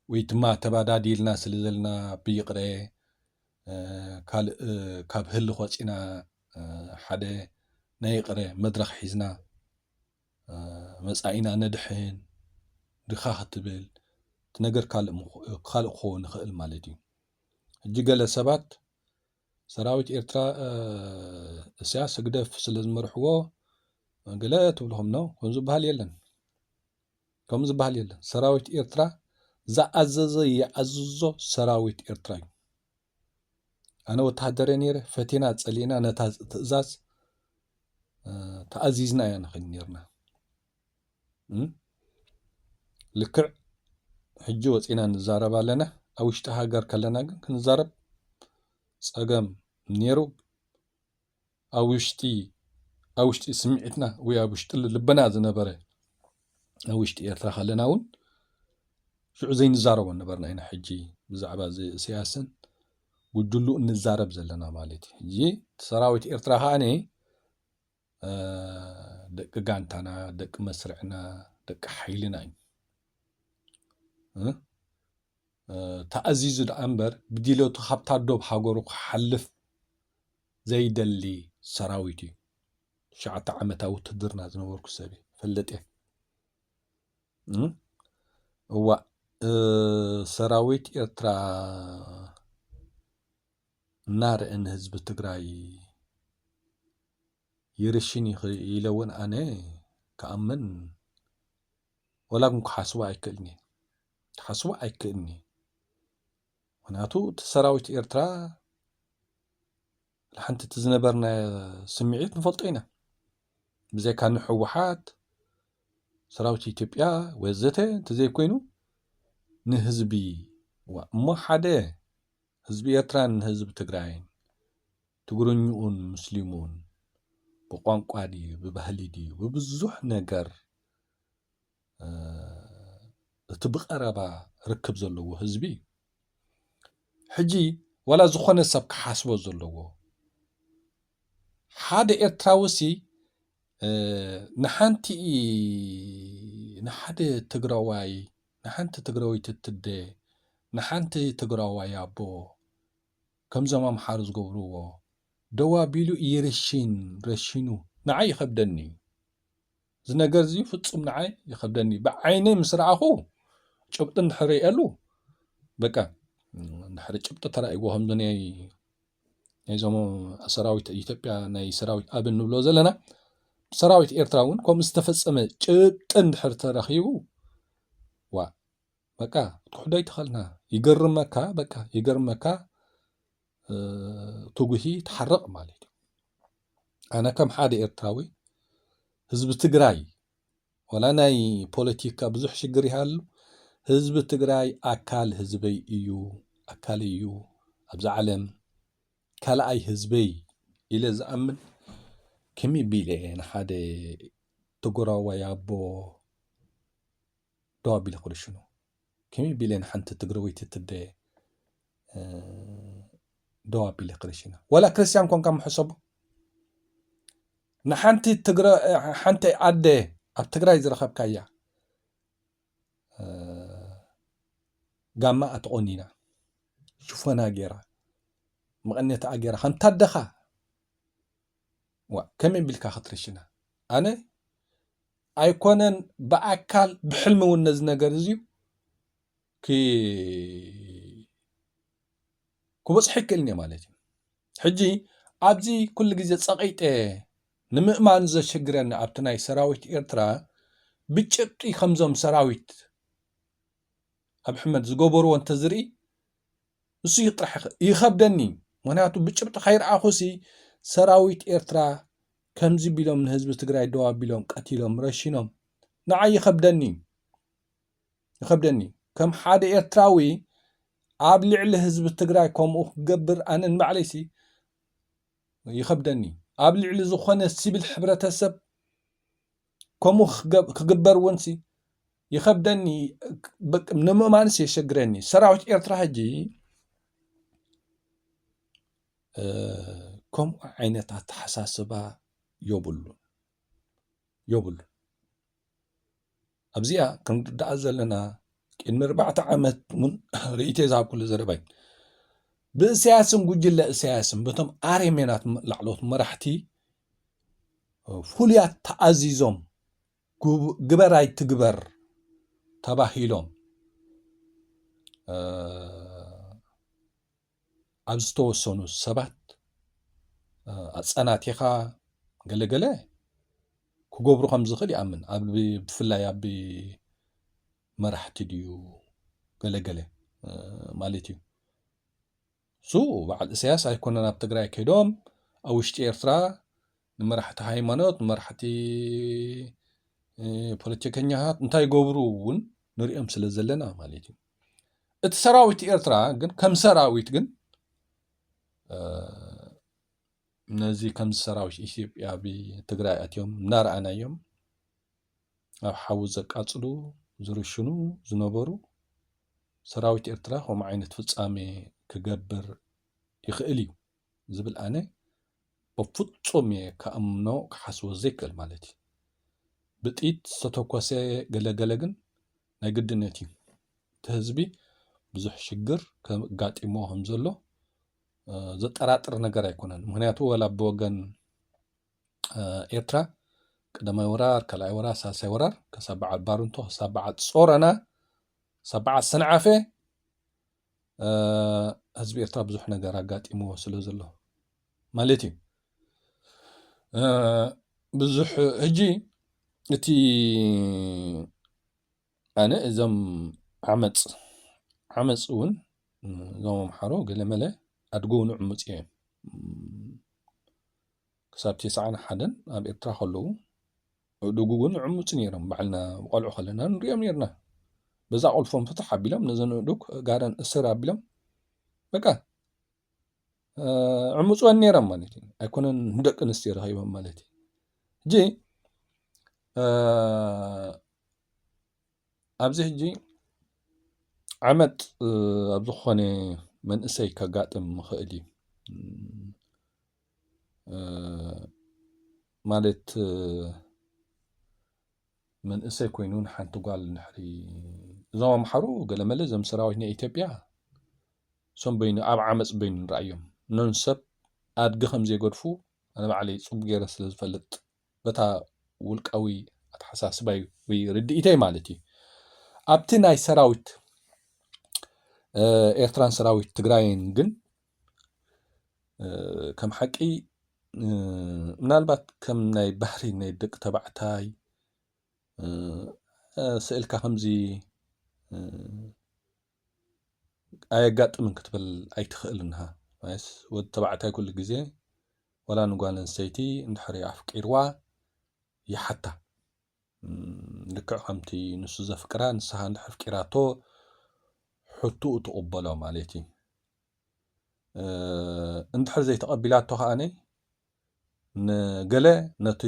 ወይ ድማ ተባዳዲልና ስለ ዘለና ብይቕረ፣ እ፣ ካልእ፣ እ፣ ካብ ህልኽ ወፂና፣ እ፣ ሓደ ናይ ይቕረ መድረኽ ሒዝና፣ እ፣ መጻኢና ነድሕን ድኻ ክትብል፣ እቲ ነገር ካልእ ምኽ-፣ ካልእ ክኸውን ይኽእል ማለት እዩ። ሕጂ ገለ ሰባት ሰራዊት ኤርትራ፣ እ፣ እስያስ ህግደፍ ስለ ዝመርሕዎ ገለ ትብልኹም ነው። ከምኡ ዝበሃል የለን። ከምኡ ዝበሃል የለን። ሰራዊት ኤርትራ ዝኣዘዘ ይኣዝዞ ሰራዊት ኤርትራ እዩ። ኣነ ወተሃደር እየ ነይረ፣ ፈቲና ጸሊእና ነታ ትእዛዝ፣ እ፣ ተኣዚዝና ኢና ንኸይድ ነይርና። እም? ልክዕ ሕጂ ወጺና ንዛረብ ኣለና። ኣብ ውሽጢ ሃገር ከለና ግን ክንዛረብ ጸገም ነይሩ። ኣብ ውሽጢ፣ ኣብ ውሽጢ ስምዒትና ወይ ኣብ ውሽጢ ልብና ዝነበረ፣ ኣብ ውሽጢ ኤርትራ ከለና እውን ሽዑ ዘይንዛረቦ ነበርና ኢና። ሕጂ ብዛዕባ እዚ ኢሳያስን ጉጅሉኡ እንዛረብ ዘለና ማለት እዩ። ሕጂ ሰራዊት ኤርትራ ከኣኒ፣ እ፣ ደቂ ጋንታና፣ ደቂ መስርዕና፣ ደቂ ሓይልና እዩ። እ? እ፣ ተኣዚዙ ደኣ እምበር ብድሌቱ ካብታ ዶብ ሃገሩ ክሓልፍ ዘይደሊ ሰራዊት እዩ። ትሽዓተ ዓመት ኣብ ውትድርና ዝነበርኩ ሰብ እየ፣ ፈልጥ እየ። እ? እዋእ፣ እ፣ ሰራዊት ኤርትራ እናርአ ንህዝቢ ትግራይ ይርሽን ይኽእል ኢለ እውን ኣነ ክኣምን ወላ እውን ክሓስቦ ኣይክእልን እየ። ክሓስቦ ኣይክእልን እየ። ምኽንያቱ እቲ ሰራዊት ኤርትራ ሓንቲ እቲ ዝነበርና ስምዒት ንፈልጦ ኢና። ብዘይካ ንህወሓት፣ ሰራዊት ኢትዮጵያ ወዘተ እንተዘይኮይኑ ንህዝቢ፣ ዋ፣ እሞ ሓደ ህዝቢ ኤርትራን ህዝቢ ትግራይን፣ ትግርኝኡን ሙስሊሙን፣ ብቋንቋ ድዩ፣ ብባህሊ ድዩ፣ ብብዙሕ ነገር፣ እ፣ እቲ ብቐረባ ርክብ ዘለዎ ህዝቢ እዩ። ሕጂ ዋላ ዝኾነ ሰብ ክሓስቦ ዘለዎ፣ ሓደ ኤርትራውሲ፣ እ፣ ንሓንቲ፣ ንሓደ ትግራዋይ፣ ንሓንቲ ትግራወይቲ ትደ፣ ንሓንቲ ትግራዋይ ኣቦ፣ ከምዞም ኣምሓሩ ዝገብርዎ፣ ደው ኣቢሉ ይርሽን፣ ረሺኑ፣ ንዓይ ይኸብደኒ እዩ። እዚ ነገር እዚ ፍጹም ንዓይ ይኸብደኒ። ብዓይነይ ምስ ረኣኹ፣ ጭብጢ እንድሕር ርእየሉ፣ በቃ፣ እንድሕር ጭብጢ ተራእይዎ፣ ከምዚ ናይ፣ ናይዞም ሰራዊት ኢትዮጵያ፣ ናይ ሰራዊት ኣብ እንብሎ ዘለና፣ ሰራዊት ኤርትራ እውን ከምኡ ዝተፈጸመ ጭብጢ እንድሕር ተረኺቡ፣ ዋ፣ በቃ፣ ክትክሕዶ ኣይትኽእልና። ይገርመካ፣ በቃ፣ ይገርመካ፣ እ፣ ትጉሂ ትሓርቕ ማለት እዩ። ኣነ ከም ሓደ ኤርትራዊ፣ ህዝቢ ትግራይ፣ ዋላ ናይ ፖለቲካ ብዙሕ ሽግር ይሃሉ፣ ህዝቢ ትግራይ ኣካል ህዝበይ እዩ፣ ኣካል እዩ፣ ኣብዛ ዓለም ካልኣይ ህዝበይ ኢለ ዝኣምን፣ ከመይ ቢለ ንሓደ ትግራዋይ ኣቦ ደው ኣቢለ ክርሽኖ? ከመይ ቢለ ንሓንቲ ትግራወይቲ ትደ፣ እ፣ ደው ኣቢለ ክርሽና? ዋላ ክርስትያን ኮንካ ምሕሰቦ። ንሓንቲ ትግረ-፣ ሓንቲ ኣደ ኣብ ትግራይ ዝረኸብካያ፣ እ፣ ጋማኣ ተቖኒና፣ ሽፎና ገይራ፣ መቐነትኣ ገይራ፣ ከምታ ኣደኻ ዋ፣ ከመይ ቢልካ ክትርሽና? ኣነ ኣይኮነን ብኣካል፣ ብሕልሚ እውን ነዚ ነገር እዚ ኪ-፣ ክበጽሖ ይክእልን እየ ማለት እዩ። ሕጂ ኣብዚ ኩሉ ግዜ ጸቒጠ ንምእማን ዘሸግረኒ ኣብቲ ናይ ሰራዊት ኤርትራ ብጭብጢ ከምዞም ሰራዊት ኣብ ሕመድ ዝገበርዎ እንተዝርኢ እሱ እዩ ጥራሕ ይኸ-፣ ይኸብደኒ። ምኽንያቱ ብጭብጢ ከይረኣኹሲ ሰራዊት ኤርትራ ከምዚ ቢሎም ንህዝቢ ትግራይ ደው ኣቢሎም ቀቲሎም ረሺኖም ንዓይ ይኸብደኒ። ይኸብደኒ። ከም ሓደ ኤርትራዊ ኣብ ልዕሊ ህዝቢ ትግራይ ከምኡ ክገብር ኣነ ንባዕለይሲ ይኸብደኒ። ኣብ ልዕሊ ዝኾነ ሲቪል ሕብረተሰብ ከምኡ ክገብ-፣ ክግበር እውን ሲ ይኸብደኒ። በቅ-፣ ንምእማንስ የሸግረኒ። ሰራዊት ኤርትራ ሕጂ፣ እ፣ ከምኡ ዓይነት ኣተሓሳስባ የብሉን። የብሉን። ኣብዚኣ ክንርዳኣ ዘለና ቅድሚ ኣርባዕተ ዓመት እውን ርእይቶይ ዝሃብኩሉ ዘረባይ። ብእሰያስን ጉጅለ እሰያስን በቶም ኣሬሜናት ላዕለዎት መራሕቲ ፍሉያት ተኣዚዞም ግብ-፣ ግበር ኣይትግበር ተባሂሎም፣ እ፣ ኣብ ዝተወሰኑ ሰባት፣ እ፣ ኣጸናቲኻ ገለገለ ክገብሩ ከም ዝኽእል ይኣምን። ኣብ፣ ብፍላይ ኣብ መራሕቲ ድዩ ገለገለ፣ እ፣ ማለት እዩ። እሱ በዓል እሰያስ ኣይኮነን ኣብ ትግራይ ከይዶም ኣብ ውሽጢ ኤርትራ ንመራሕቲ ሃይማኖት፣ ንመራሕቲ፣ እ፣ ፖለቲከኛታት እንታይ ይገብሩ እውን ንሪኦም ስለ ዘለና ማለት እዩ። እቲ ሰራዊት ኤርትራ ግን ከም ሰራዊት ግን፣ እ፣ ነዚ ከምዚ ሰራዊት ኢትዮጵያ ኣብ ትግራይ ኣትዮም እናረኣናዮም ኣብ ሓዊ ዘቃጽሉ፣ ዝርሽኑ ዝነበሩ ሰራዊት ኤርትራ ከምኡ ዓይነት ፍጻሜ ክገብር ይኽእል እዩ ዝብል ኣነ በፍጹም እየ ክኣምኖ ክሓስቦ ዘይክእል ማለት እዩ። ብጥይት ዝተተኮሰ ገለገለ ግን ናይ ግድነት እዩ። እቲ ህዝቢ ብዙሕ ሽግር ከጋጢሞ ከም ዘሎ፣ እ፣ ዘጠራጥር ነገር ኣይኮነን። ምኽንያቱ ወላ ብወገን፣ እ፣ ኤርትራ ቀዳማይ ወራር፣ ካልኣይ ወራር፣ ሳልሳይ ወራር፣ ክሳብ በዓል ባርንቶ፣ ክሳብ በዓል ጾረና፣ ክሳብ በዓል ሰንዓፈ፣ እ፣ ህዝቢ ኤርትራ ብዙሕ ነገር ኣጋጢምዎ ስለ ዘሎ ማለት እዩ። እ፣ ብዙሕ ሕጂ እቲ ኣነ እዞም ዓመፅ፣ ዓመፅ እውን እዞም ኣምሓሮ ገለመለ ኣድጎ ንዕሙፅ እዮም። ክሳብ ተስዓን ሓደን ኣብ ኤርትራ ከለዉ፣ ኣእዱግ እውን ዕሙፅ ነይሮም። ባዕልና ቆልዑ ከለና ንሪኦም ነርና። በዛ ቆልፎም ፍትሕ ኣቢሎም፣ ነዘን ኣእዱግ ጋረን እስር ኣቢሎም፣ በቃ፣ እ፣ ዕሙፅወን ነይሮም ማለት እዩ። ኣይኮነን ንደቂ ኣንስትዮ ረኺቦም ማለት እዩ። ሕጂ፣ እ፣ ኣብዚ ሕጂ ዓመፅ፣ እ፣ ኣብ ዝኾነ መንእሰይ ከጋጥም ምኽእል እዩ። እ፣ ማለት፣ እ፣ መንእሰይ ኮይኑ ንሓንቲ ጓል እንድሕሪ፣ እዞም ኣምሓሩ ገለመለ፣ እዞም ሰራዊት ናይ ኢትዮጵያ፣ እሶም በይኑ፣ ኣብ ዓመፅ በይኑ ንረኣዮም። ነንሰብ ኣድጊ ከም ዘይገድፉ ኣነ ባዕለይ ፅቡቅ ገይረ ስለ ዝፈልጥ፣ በታ ውልቃዊ ኣተሓሳስባይ ወይ ርድኢተይ ማለት እዩ። ኣብቲ ናይ ሰራዊት፣ እ፣ ኤርትራን ሰራዊት ትግራይን ግን፣ እ፣ ከም ሓቂ፣ እ፣ ምናልባት ከም ናይ ባህሪ ናይ ደቂ ተባዕታይ፣ እ፣ እ፣ ስእልካ ከምዚ፣ እ፣ ኣየጋጥምን ክትብል ኣይትኽእልን ኢኻ። ማለት ወዲ ተባዕታይ ኩሉ ግዜ ዋላ ንጓል ኣንስተይቲ እንድሕሪ ኣፍቂርዋ ይሓታ። እም፣ ልክዕ ከምቲ ንሱ ዘፍቅራ ንስኻ እንድሕር ኣፍቂራቶ ሕቶኡ ትቕበሎ ማለት እዩ። እ፣ እንድሕር ዘይተቐቢላቶ ከኣኒ ንገለ ነቲ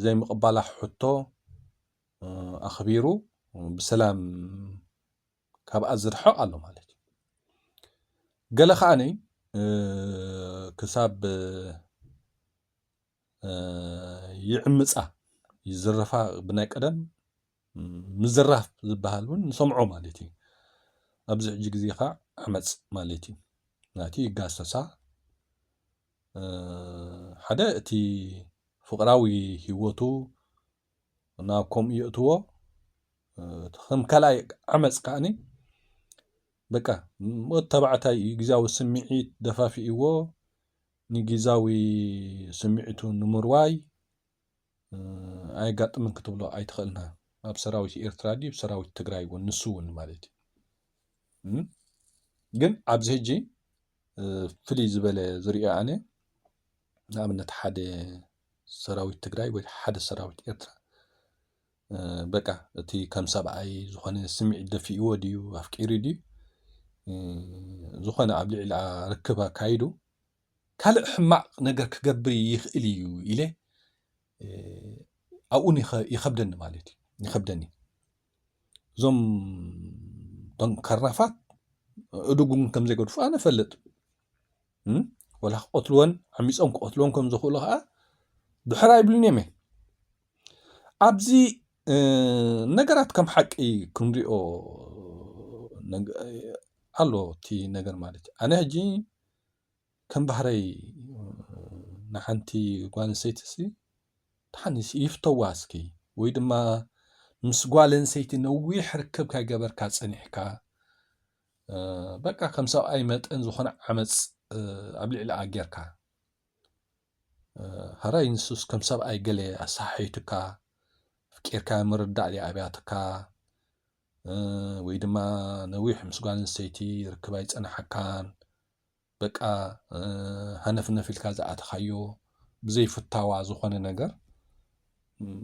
ዘይምቕባላ ሕቶ፣ እ፣ ኣኽቢሩ ብሰላም ካብኣ ዝርሕቕ ኣሎ ማለት እዩ። ገለ ከኣኒ፣ እ፣ ክሳብ፣ እ፣ ይዕምጻ፣ ይዝረፋ። ብናይ ቀደም፣ ም፣ ምዝራፍ ዝበሃል እውን ንሰምዖ ማለት እዩ። ኣብዚ ሕጂ ግዜ ኸዓ ዓመጽ ማለት እዩ። ናቲ ይጋሰሳ። እ፣ ሓደ እቲ ፍቕራዊ ህይወቱ ናብ ከምኡ የእትዎ። እ፣ ከም ካልኣይ ዓመፅ ከዓኒ በቃ ወዲ ተባዕታይ እዩ፣ ግዛዊ ስምዒት ደፋፊእዎ ንግዛዊ ስምዒቱ ንምርዋይ፣ እ፣ ኣየጋጥምን ክትብሎ ኣይትኽእልና። ኣብ ሰራዊት ኤርትራ ድዩ ሰራዊት ትግራይ እውን ንሱ እውን ማለት እዩ። እም? ግን ኣብዚ ሕጂ፣ እ፣ ፍልይ ዝበለ ዝሪኦ ኣነ ንኣብነት ሓደ ሰራዊት ትግራይ ወይ ሓደ ሰራዊት ኤርትራ፣ እ፣ በቃ እቲ ከም ሰብኣይ ዝኾነ ስምዒት ደፊእዎ ድዩ ኣፍቂሩ ድዩ፣ እ፣ ዝኾነ ኣብ ልዕሊ ርክብ ኣካይዱ ካልእ ሕማቕ ነገር ክገብር ይኽእል እዩ ኢለ፣ እ፣ ኣብኡ ይኸ-፣ ይኸብደኒ ማለት እዩ። ይኸብደኒ። እዞም እቶም ከርናፋት እዱግ እውን ከም ዘይገድፉ ኣነ እፈልጥ። እም? ወላ ክቐትልወን፣ ዓሚጾም ክቐትልወን ከም ዝኽእሉ ኸዓ ድሕር ኣይብሉን እዮም። ኣብዚ፣ እ፣ ነገራት ከም ሓቂ ክንሪኦ ነግ-፣ ኣሎ እቲ ነገር ማለት እዩ። ኣነ ሕጂ ከም ባህረይ ንሓንቲ ጓል ኣንስተይቲ ሲ፣ ተሓኒስ ይፍተዋ እስኪ፣ ወይ ድማ ምስ ጓል ኣንስተይቲ ነዊሕ ርክብ ከይገበርካ ጸኒሕካ፣ እ፣ በቃ ከም ሰብኣይ መጠን ዝኾነ ዓመጽ፣ እ፣ ኣብ ልዕሊኣ ጌርካ፣ እ፣ ሃራይ ንሱስ ከም ሰብኣይ ገለ ኣሰሓሒቱካ፣ ኣፍቂርካ ምርዳእ ድያ ኣብያትካ፣ እ፣ ወይ ድማ ነዊሕ ምስ ጓል ኣንስተይቲ ርክብ ኣይጸናሓካን፣ በቃ፣ እ፣ ሃነፍነፍ ኢልካ ዝኣተኻዮ ብዘይፍታዋ ዝኾነ ነገር፣ እም፣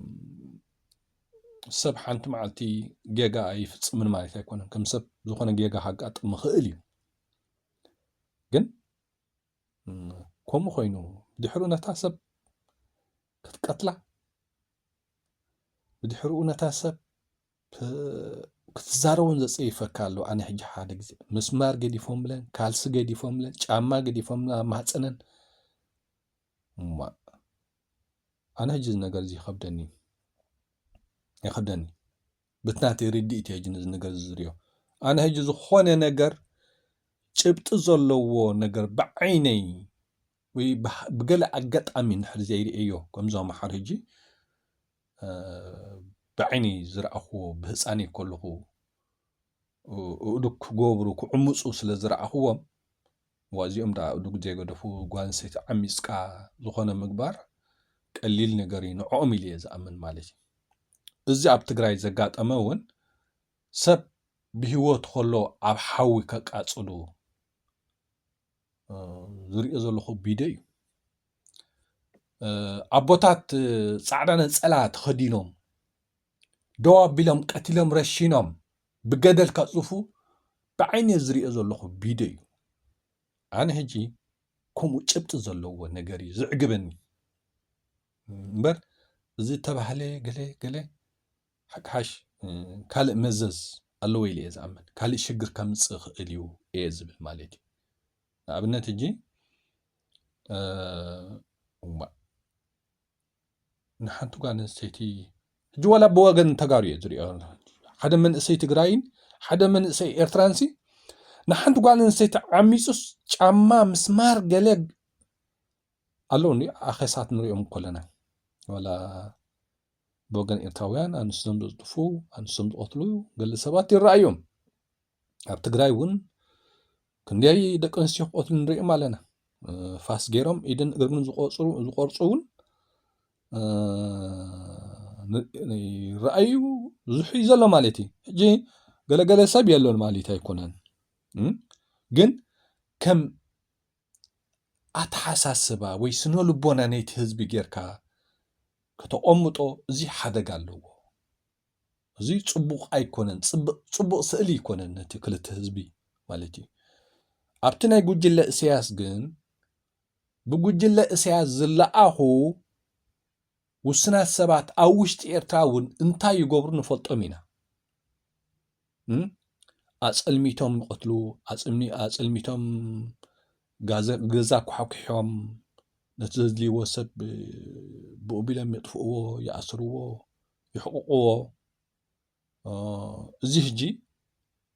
ሰብ ሓንቲ መዓልቲ ጌጋ ኣይፍጽምን ማለት ኣይኮነን። ከም ሰብ ዝኾነ ጌጋ ከጋጥም ይኽእል እዩ። ግን፣ እም፣ ከምኡ ኮይኑ ብድሕሪኡ ነታ ሰብ ክትቀትላ፣ ብድሕሪኡ ነታ ሰብ ክ-፣ ክትዛረቦም ዘጸይፈካ ኣሎ። ኣነ ሕጂ ሓደ ግዜ ምስማር ገዲፎምለን፣ ካልሲ ገዲፎምለን፣ ጫማ ገዲፎምለን ኣብ ማህጸነን። እማ፣ ኣነ ሕጂ እዚ ነገር እዚ ይኸብደኒ፣ ይኸብደኒ። በቲ ናተይ ርድኢት እየ ሕጂ ነዚ ነገር እዚ ዝሪኦ። ኣነ ሕጂ ዝኾነ ነገር ጭብጢ ዘለዎ ነገር ብዓይነይ ወይ ብሃ-፣ ብገለ ኣጋጣሚ እንድሕር ዘይርእየዮ፣ ከምዞም መሓር ሕጂ፣ እ፣ ብዓይኒ ዝረኣኽዎ ብህፃነይ ከለኹ፣ እ፣ እኡዱግ ክገብሩ ክዕምፁ ስለ ዝረኣኽዎም፣ ዋ፣ እዚኦም ደኣ እኡዱግ ዘይገደፉ፣ ጓል ኣንስተይቲ ዓሚፅካ ዝኾነ ምግባር ቀሊል ነገር እዩ ንዕኦም ኢለ እየ ዝኣምን ማለት እዩ። እዚ ኣብ ትግራይ ዘጋጠመ እውን ሰብ ብህይወቱ ከሎ ኣብ ሓዊ ከቃፅሉ፣ እ፣ ዝሪኦ ዘለኹ ቪድዮ እዩ። እ፣ ኣቦታት፣ እ፣ ፃዕዳ ነፀላ ተኸዲኖም ደው ኣቢሎም ቀቲሎም ረሺኖም ብገደል ከፅፉ ብዓይነ ዝሪኦ ዘለኹ ቪድዮ እዩ። ኣነ ሕጂ ከምኡ ጭብጢ ዘለዎ ነገር እዩ ዝዕግበኒ እምበር፣ እዚ ተባህለ ገለ ገለ ሓቅሓሽ፣ እ፣ ካልእ መዘዝ ኣለዎ ኢለ እየ ዝኣምን። ካልእ ሽግር ከምፅእ ይኽእል እዩ እየ ዝብል ማለት እዩ። ንኣብነት ሕጂ፣ እ፣ እዋእ፣ ንሓንቲ ጓል ኣንስተይቲ፣ ሕጂ ዋላ ብወገን ተጋሩ እየ ዝሪኦ። ሓደ መንእሰይ ትግራይን ሓደ መንእሰይ ኤርትራንሲ ንሓንቲ ጓል ኣንስተይቲ ዓሚፁስ ጫማ ምስማር ገለ ኣለዉ እንዲ ኣኼሳት ንሪኦም ከለና፣ ዋላ ብወገን ኤርትራውያን ኣንስቶም ዘጥፉ፣ ኣንስቶም ዝቐትሉ ገለ ሰባት ይረኣዮም። ኣብ ትግራይ እውን ክንደይ ደቂ ኣንስትዮ ክቐትሉ ንሪኦም ኣለና። እ፣ ፋስ ገይሮም ኢድን እግርን ዝቆፅሩ-፣ ዝቆርፁ እውን፣ እ፣ ን-፣ ይረኣዩ፣ ብዙሕ እዩ ዘሎ ማለት እዩ። ሕጂ ገለገለ ሰብ የሎን ማለት ኣይኮነን። እም? ግን ከም ኣተሓሳስባ ወይ ስነ ልቦና ናይቲ ህዝቢ ጌርካ ከተቐምጦ፣ እዚ ሓደጋ ኣለዎ። እዚ ጽቡቕ ኣይኮነን፣ ጽቡቕ፣ ጽቡቕ ስእሊ ኣይኮነን ነቲ ክልተ ህዝቢ ማለት እዩ። ኣብቲ ናይ ጉጅለ እሰያስ ግን፣ ብጉጅለ እሰያስ ዝለኣኹ ውስናት ሰባት ኣብ ውሽጢ ኤርትራ እውን እንታይ ይገብሩ ንፈልጦም ኢና። እም? ኣጸልሚቶም ንቐትሉ፣ ኣጽልሚ-፣ ኣጸልሚቶም ጋዘ-፣ ገዛ ኳሕኲሖም፣ ነቲ ዘድልይዎ ሰብ ብኡ ቢሎም የጥፍእዎ፣ ይኣስርዎ፣ ይሕቕቕዎ። እ፣ እዚ ሕጂ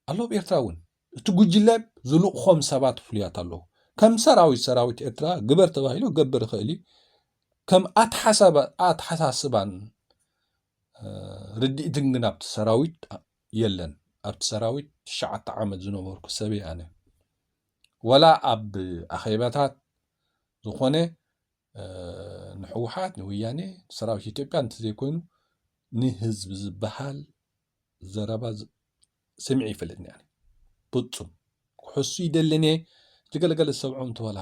ኣሎ ኣብ ኤርትራ እውን። እቲ ጉጅለ ዝልእኾም ሰባት ፍሉያት ኣለዉ። ከም ሰራዊት፣ ሰራዊት ኤርትራ ግበር ተባሂሉ ክገብር ይኽእል እዩ። ከም ኣተሓሳባ-፣ ኣተሓሳስባን፣ እ፣ ርድኢትን ግን ኣብቲ ሰራዊት የለን። ኣብቲ ሰራዊት ትሽዓተ ዓመት ዝነበርኩ ሰብ እየ ኣነ። ወላ ኣብ ኣኼባታት ዝኾነ፣ እ፣ ንህወሓት፣ ንወያኔ፣ ሰራዊት ኢትዮጵያ እንተዘይኮይኑ ንህዝቢ ዝበሃል ዘረባ ዝ-፣ ሰሚዐ ይፈልጥኒ ኣነ። ፍጹም። ክሕሱ ይደልን እየ። እቲ ገለገለ ዝሰምዖ እንተበላ፣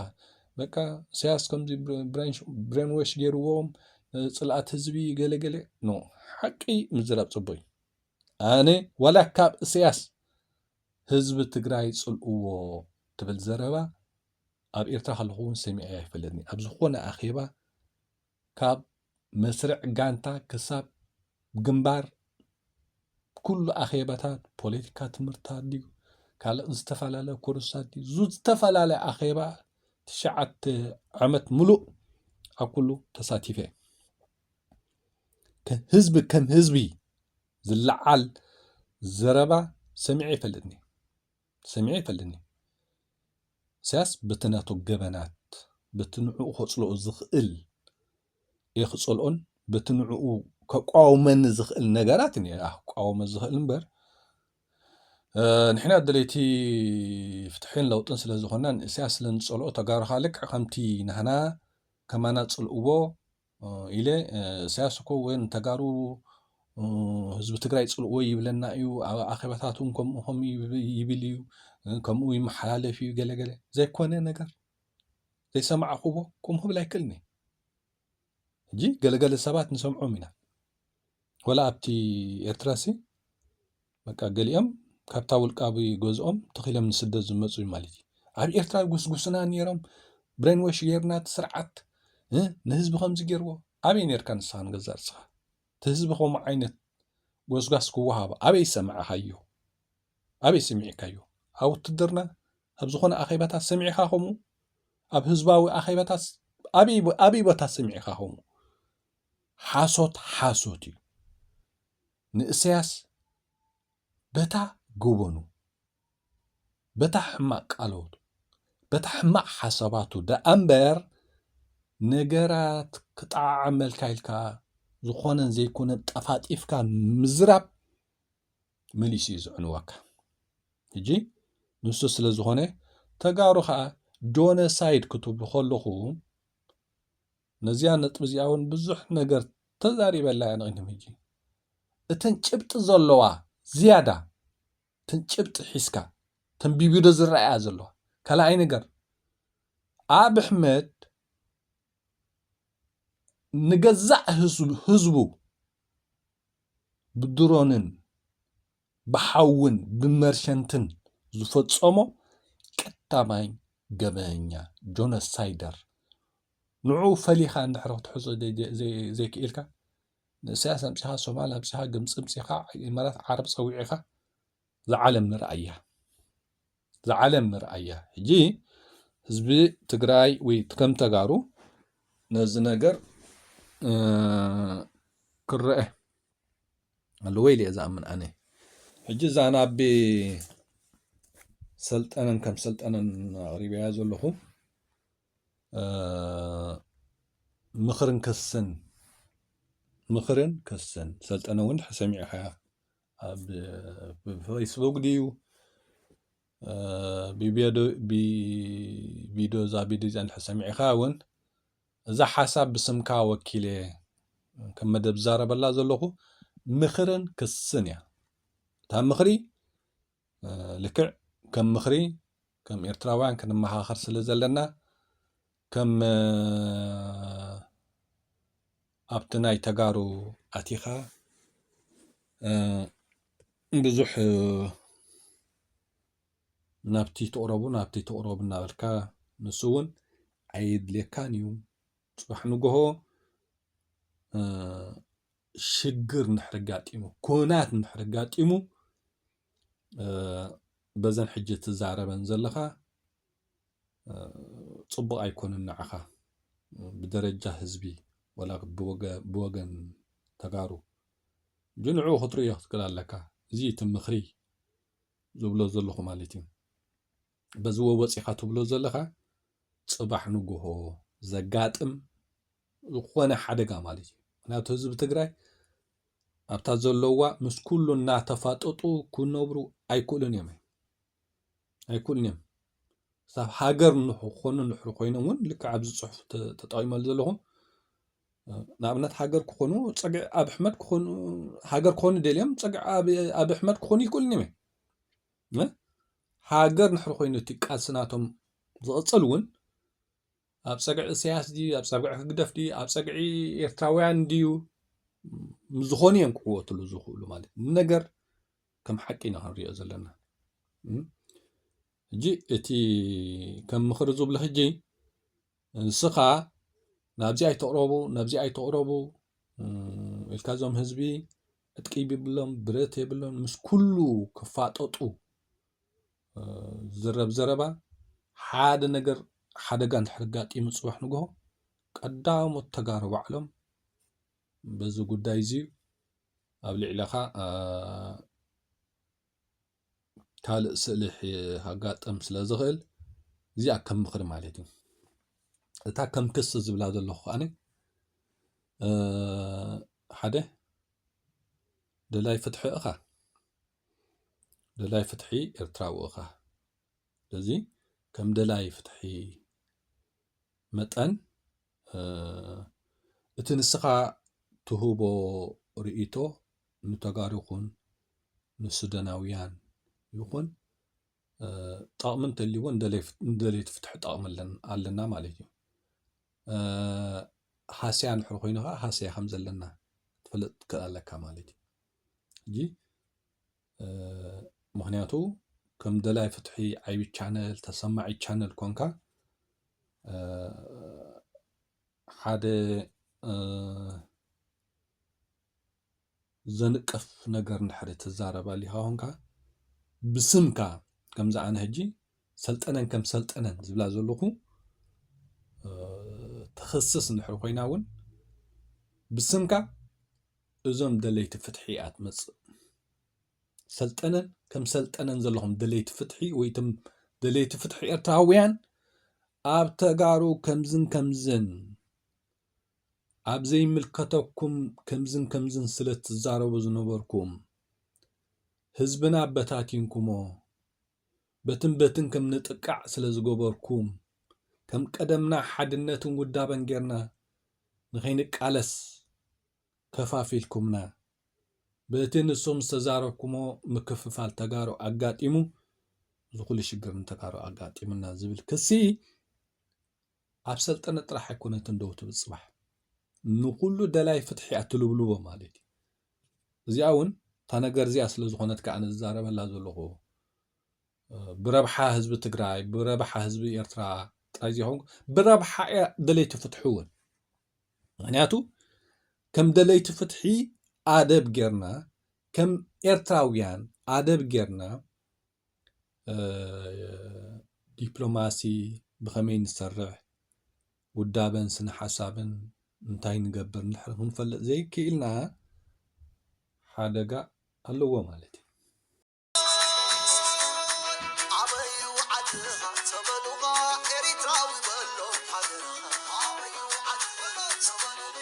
በቃ፣ ኢሳያስ ከምዚ ብሬ-፣ ብሬን-፣ ብሬንዎሽ ገይርዎም፣ እ፣ ጽልኣት ህዝቢ ገለገለ። ኖ፣ ሓቂ ምዝራብ ጽቡቅ እዩ። ኣነ ዋላ ካብ ኢሳያስ ህዝቢ ትግራይ ጽልእዎ ትብል ዘረባ ኣብ ኤርትራ ከለኹ እውን ሰሚዐ ኣይፈልጥኒ። ኣብ ዝኾነ ኣኼባ ካብ መስርዕ ጋንታ ክሳብ ግንባር ኩሉ ኣኼባታት ፖለቲካ ትምህርታት ድዩ ካልእ ዝተፈላለየ ኮርሳት ድዩ ዙ ዝተፈላለየ ኣኼባ ትሽዓተ ዓመት ሙሉእ ኣብ ኩሉ ተሳቲፈ። ከ-፣ ህዝቢ ከም ህዝቢ ዝለዓል ዘረባ ሰሚዐ ይፈልጥኒ። ሰሚዐ ይፈልጥኒ። ኢሳያስ በቲ ናቱ ገበናት፣ በቲ ንዕኡ ከጽልኦ ዝኽእል እየ ክጸልኦን፣ በቲ ንዕኡ ከቋውመኒ ዝኽእል ነገራት እየ ክቋወመ ዝኽእል እምበር፣ እ፣ ንሕና ደለይቲ ፍትሕን ለውጥን ስለ ዝኾንና ንኢሳያስ ስለ ንጸልኦ ተጋሩ ከኣ ልክዕ ከምቲ ናህና ከማና ጽልእዎ እ፣ ኢለ፣ እ፣ ኢሳያስ እኮ ወይ ንተጋሩ፣ እ፣ ህዝቢ ትግራይ ጽልእዎ ይብለና እዩ፣ ኣብ ኣኼባታት እውን ከምኡ ከምኡ ይብ-፣ ይብል እዩ፣ እ፣ ከምኡ ይመሓላለፍ እዩ፣ ገለገለ። ዘይኮነ ነገር፣ ዘይሰማዕኹዎ ከምኡ ክብል ኣይክእልን እየ። ሕጂ ገለገለ ሰባት ንሰምዖም ኢና። ወላ ኣብቲ ኤርትራሲ፣ በቃ ገሊኦም ካብታ ውልቃዊ ገዝኦም ተኺሎም ንስደት ዝመጹ እዩ ማለት እዩ። ኣብ ኤርትራ ጉስጉስና ነይሮም፣ ብሬንዎሽ ገይርና እቲ ስርዓት፣ እ፣ ንህዝቢ ከምዚ ገይርዎ። ኣበይ ነይርካ ንስኻ ንገዛእ ርእስኻ? እቲ ህዝቢ ከምኡ ዓይነት ጎስጓስ ክወሃቦ ኣበይ ሰማዕኻዮ? ኣበይ ሰሚዕካዮ? ኣብ ውትድርና፣ ኣብ ዝኾነ ኣኼባታት ሰሚዕኻ ከምኡ? ኣብ ህዝባዊ ኣኼባታት ኣበይ ቦ-፣ ኣበይ ቦታ ሰሚዕኻ ከምኡ? ሓሶት ሓሶት እዩ። ንእሰያስ በታ ገበኑ፣ በታ ሕማቕ ቃሎቱ፣ በታ ሕማቕ ሓሳባቱ ደኣ እምበር ነገራት ክጠዓዓመልካ ኢልካ ዝኾነን ዘይኮነን ጠፋጢፍካ ምዝራብ መሊሱ እዩ ዝዕንወካ። ሕጂ ንሱ ስለ ዝኾነ ተጋሩ ኸኣ ጆኖሳይድ ክትብሉ ከለኹ ነዚኣ ነጥቢ እዚኣ እውን ብዙሕ ነገር ተዛሪበላ እያ ንቕድም ሕጂ። እተን ጭብጢ ዘለዋ ዝያዳ፣ እተን ጭብጢ ሒዝካ፣ እተን ብቪድዮ ዝረኣያ ዘለዋ። ካልኣይ ነገር፣ ኣብ ኣሕመድ ንገዛእ ህዝቡ፣ ህዝቡ ብድሮንን ብሓውን ብመርሸንትን ዝፈጸሞ ቀዳማይ ገበኛ፣ ጆኖሳይደር። ንዑ ፈሊኻ እንድሕር ክትሕዞ ዘይ-፣ ዘይ-፣ ዘይክኢልካ፣ ንእስያስ ኣምጺኻ፣ ሶማል ኣምጺኻ፣ ግብጺ ኣምጺኻ፣ ኢማራት ዓረብ ጸዊዕኻ፣ ዝዓለም ንርኣያ። ዝዓለም ንርኣያ። ሕጂ ህዝቢ ትግራይ ወይ ከም ተጋሩ ነዚ ነገር፣ እ፣ ክረአ ኣለዎ ኢለ እየ ዝኣምን ኣነ። ሕጂ እዛ ናብ ሰልጠነን ከም ሰልጠነን ኣቕሪበያ ዘለኹ፣ እ፣ ምኽርን ክስን፣ ምኽርን ክስን፣ ሰልጠነ እውን ሰሚዕኻያ ኣብ፣ ብፌስቡክ ድዩ፣ እ፣ ብቪድዮ፣ ብቪድዮ፣ እዛ ቪድዮ እዚኣ እንድሕር ሰሚዕኻ እውን እዛ ሓሳብ ብስምካ ወኪለ ከም መደብ ዝዛረበላ ዘለኹ ምኽርን ክስን እያ። እታ ምኽሪ፣ እ፣ ልክዕ ከም ምኽሪ፣ ከም ኤርትራውያን ክንመኻኸር ስለ ዘለና፣ ከም፣ እ፣ ኣብቲ ናይ ተጋሩ ኣቲኻ፣ እ፣ ብዙሕ፣ እ፣ ናብቲ ትቕረቡ፣ ናብቲ ትቕረቡ እናበልካ፣ ንሱ እውን ኣየድልየካን እዩ። ጽባሕ ንግሆ፣ እ፣ ሽግር እንድሕር ኣጋጢሙ፣ ኩናት እንድሕር ኣጋጢሙ፣ እ፣ በዘን ሕጂ ትዛረበን ዘለኻ፣ እ፣ ጽቡቕ ኣይኮነን ንዓኻ። ብደረጃ ህዝቢ፣ ወላ ብወገ-፣ ብወገን ተጋሩ። ሕጂ ንዕኡ ክትርእዮ ክትክእል ኣለካ። እዚ እቲ ምኽሪ ዝብሎ ዘለኹ ማለት እዩ። በዚ ወ-፣ ወጺኻ ትብሎ ዘለኻ፣ ጽባሕ ንግሆ ዘጋጥም ዝኾነ ሓደጋ ማለት እዩ። ምክንያቱ ህዝቢ ትግራይ ኣብታ ዘለዋ ምስ ኩሉ እናተፋጠጡ ክነብሩ ኣይክእሉን እዮም። ኣይክእሉን እዮም። ክሳብ ሃገር ንክኾኑ እንድሕር ኮይኖም እውን ልክዕ ኣብዚ ፅሑፍ ተ-፣ ተጠቒመሉ ዘለኹ፣ እ፣ ንኣብነት ሃገር ክኾኑ ፀግዒ ኣብ ኣሕመድ ክኾኑ፣ ሃገር ክኾኑ ደልዮም ፀግዒ ኣብ፣ ኣብ ኣሕመድ ክኾኑ ይክእሉን እዮም። እ? ሃገር እንድሕር ኮይኑ እቲ ቃልሲ ናቶም ዝቕፅል እውን ኣብ ፀግዒ ኢሳያስ ድዩ፣ ኣብ ፀግዒ ህግደፍ ድዩ፣ ኣብ ፀግዒ ኤርትራውያን ድዩ፣ ምስ ዝኾኑ እዮም ክዕወትሉ ዝኽእሉ ማለት እዩ። ነገር ከም ሓቂ ኢና ክንሪኦ ዘለና። እም? ሕጂ እቲ ከም ምኽሪ ዝብሎ ሕጂ ንስኻ ናብዚ ኣይትቕረቡ፣ ናብዚ ኣይትቕረቡ፣ እም፣ ኢልካ እዞም ህዝቢ ዕጥቂ የብሎም፣ ብረት የብሎም፣ ምስ ኩሉ ክፋጠጡ፣ እ፣ ዝረብ ዘረባ ሓደ ነገር ሓደጋ እንድሕር ኣጋጢሙ ጽባሕ ንግሆ ቀዳሞት ተጋሩ ባዕሎም በዚ ጉዳይ እዚ ኣብ ልዕለኻ፣ እ፣ ካልእ ስእሊ ሒ-፣ ሃጋጥም ስለ ዝኽእል እዚኣ ከም ምኽሪ ማለት እዩ። እታ ከም ክሲ ዝብላ ዘለኹ ከኣነ፣ እ፣ ሓደ ደላይ ፍትሒ ኢኻ። ደላይ ፍትሒ ኤርትራዊ ኢኻ። ስለዚ ከም ደላይ ፍትሒ መጠን፣ እ፣ እቲ ንስኻ ትህቦ ርእይቶ ንተጋሩ ይኹን ንሱዳናውያን ይኹን፣ እ፣ ጠቕሚ እንተልይዎ ንደለይ-፣ ንደለይቲ ፍትሒ ጠቕሚ ኣለን-፣ ኣለና ማለት እዩ። እ፣ ሃስያ እንድሕር ኮይኑ ኸዓ ሃስያ ከም ዘለና ክትፈልጥ ትክእል ኣለካ ማለት እዩ። ሕጂ፣ እ፣ ምኽንያቱ ከም ደላይ ፍትሒ ዓቢ ቻነል፣ ተሰማዒ ቻነል ኮንካ፣ እ፣ ሓደ፣ እ፣ ዘንቅፍ ነገር እንድሕር ትዛረብ ኣሊኻ ኮንካ፣ ብስምካ፣ ከምዚ ኣነ ሕጂ ሰልጠነን ከም ሰልጠነን ዝብላ ዘለኹ፣ እ፣ ትኽስስ እንድሕር ኮይና እውን፣ ብስምካ እዞም ደለይቲ ፍትሒ እያ ትመጽእ። ሰልጠነን ከም ሰልጠነን ዘለኹም ደለይቲ ፍትሒ ወይ እቶም ደለይቲ ፍትሒ ኤርትራውያን ኣብ ተጋሩ ከምዝን ከምዝን ኣብ ዘይምልከተኩም ከምዝን ከምዝን ስለ ትዛረቡ ዝነበርኩም፣ ህዝብና በታቲንኩሞ፣ በትን በትን ከም ንጥቃዕ ስለ ዝገበርኩም፣ ከም ቀደምና ሓድነትን ውዳበን ጌርና ንኸይንቃለስ ከፋፊልኩምና። በቲ ንሶም ዝተዛረብኩሞ ምክፍፋል ተጋሩ ኣጋጢሙ፣ እዚ ኩሉ ሽግር ንተጋሩ ኣጋጢሙና ዝብል ክሲ ኣብ ሰልጠነ ጥራሕ ኣይኮነትን ደው ትብል ጽባሕ። ንኹሉ ደላይ ፍትሒ እያ ትልብልቦ ማለት እዩ። እዚኣ እውን እታ ነገር እዚኣ ስለ ዝኾነት ከኣ ኣነ ዝዛረበላ ዘለኹ፣ እ፣ ብረብሓ ህዝቢ ትግራይ፣ ብረብሓ ህዝቢ ኤርትራ ጥራይ ዘይኮንኩ፣ ብረብሓ እያ ደለይቲ ፍትሒ እውን። ምኽንያቱ ከም ደለይቲ ፍትሒ ኣደብ ጌርና፣ ከም ኤርትራውያን ኣደብ ጌርና፣ እ፣ ዲፕሎማሲ ብኸመይ ንሰርሕ፣ ውዳበን ስነ ሓሳብን እንታይ ንገብር እንድሕር ክንፈልጥ ዘይክኢልና ሓደጋ ኣለዎ ማለት እዩ። ኣበዩ ዓድኻ ተበሉኻ ኤሪትራዊ በሎ ሃገርኻ። ኣበዩ ዓድኻ ተበሉኻ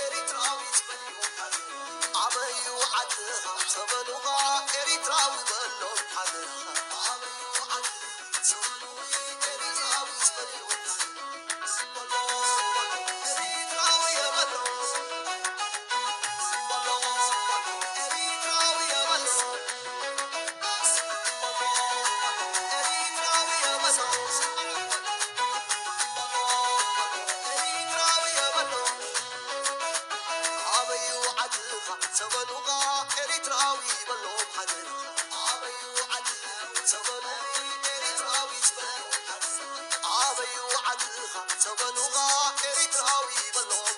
ኤሪትራዊ በሎ ሃገርኻ። ኣበዩ ዓድኻ ተበሉኻ ኤሪትራዊ በሎ ሃገርኻ። ኣበዩ ዓድኻ ተበሉኻ ኤሪትራዊ በሎ ሃገርኻ።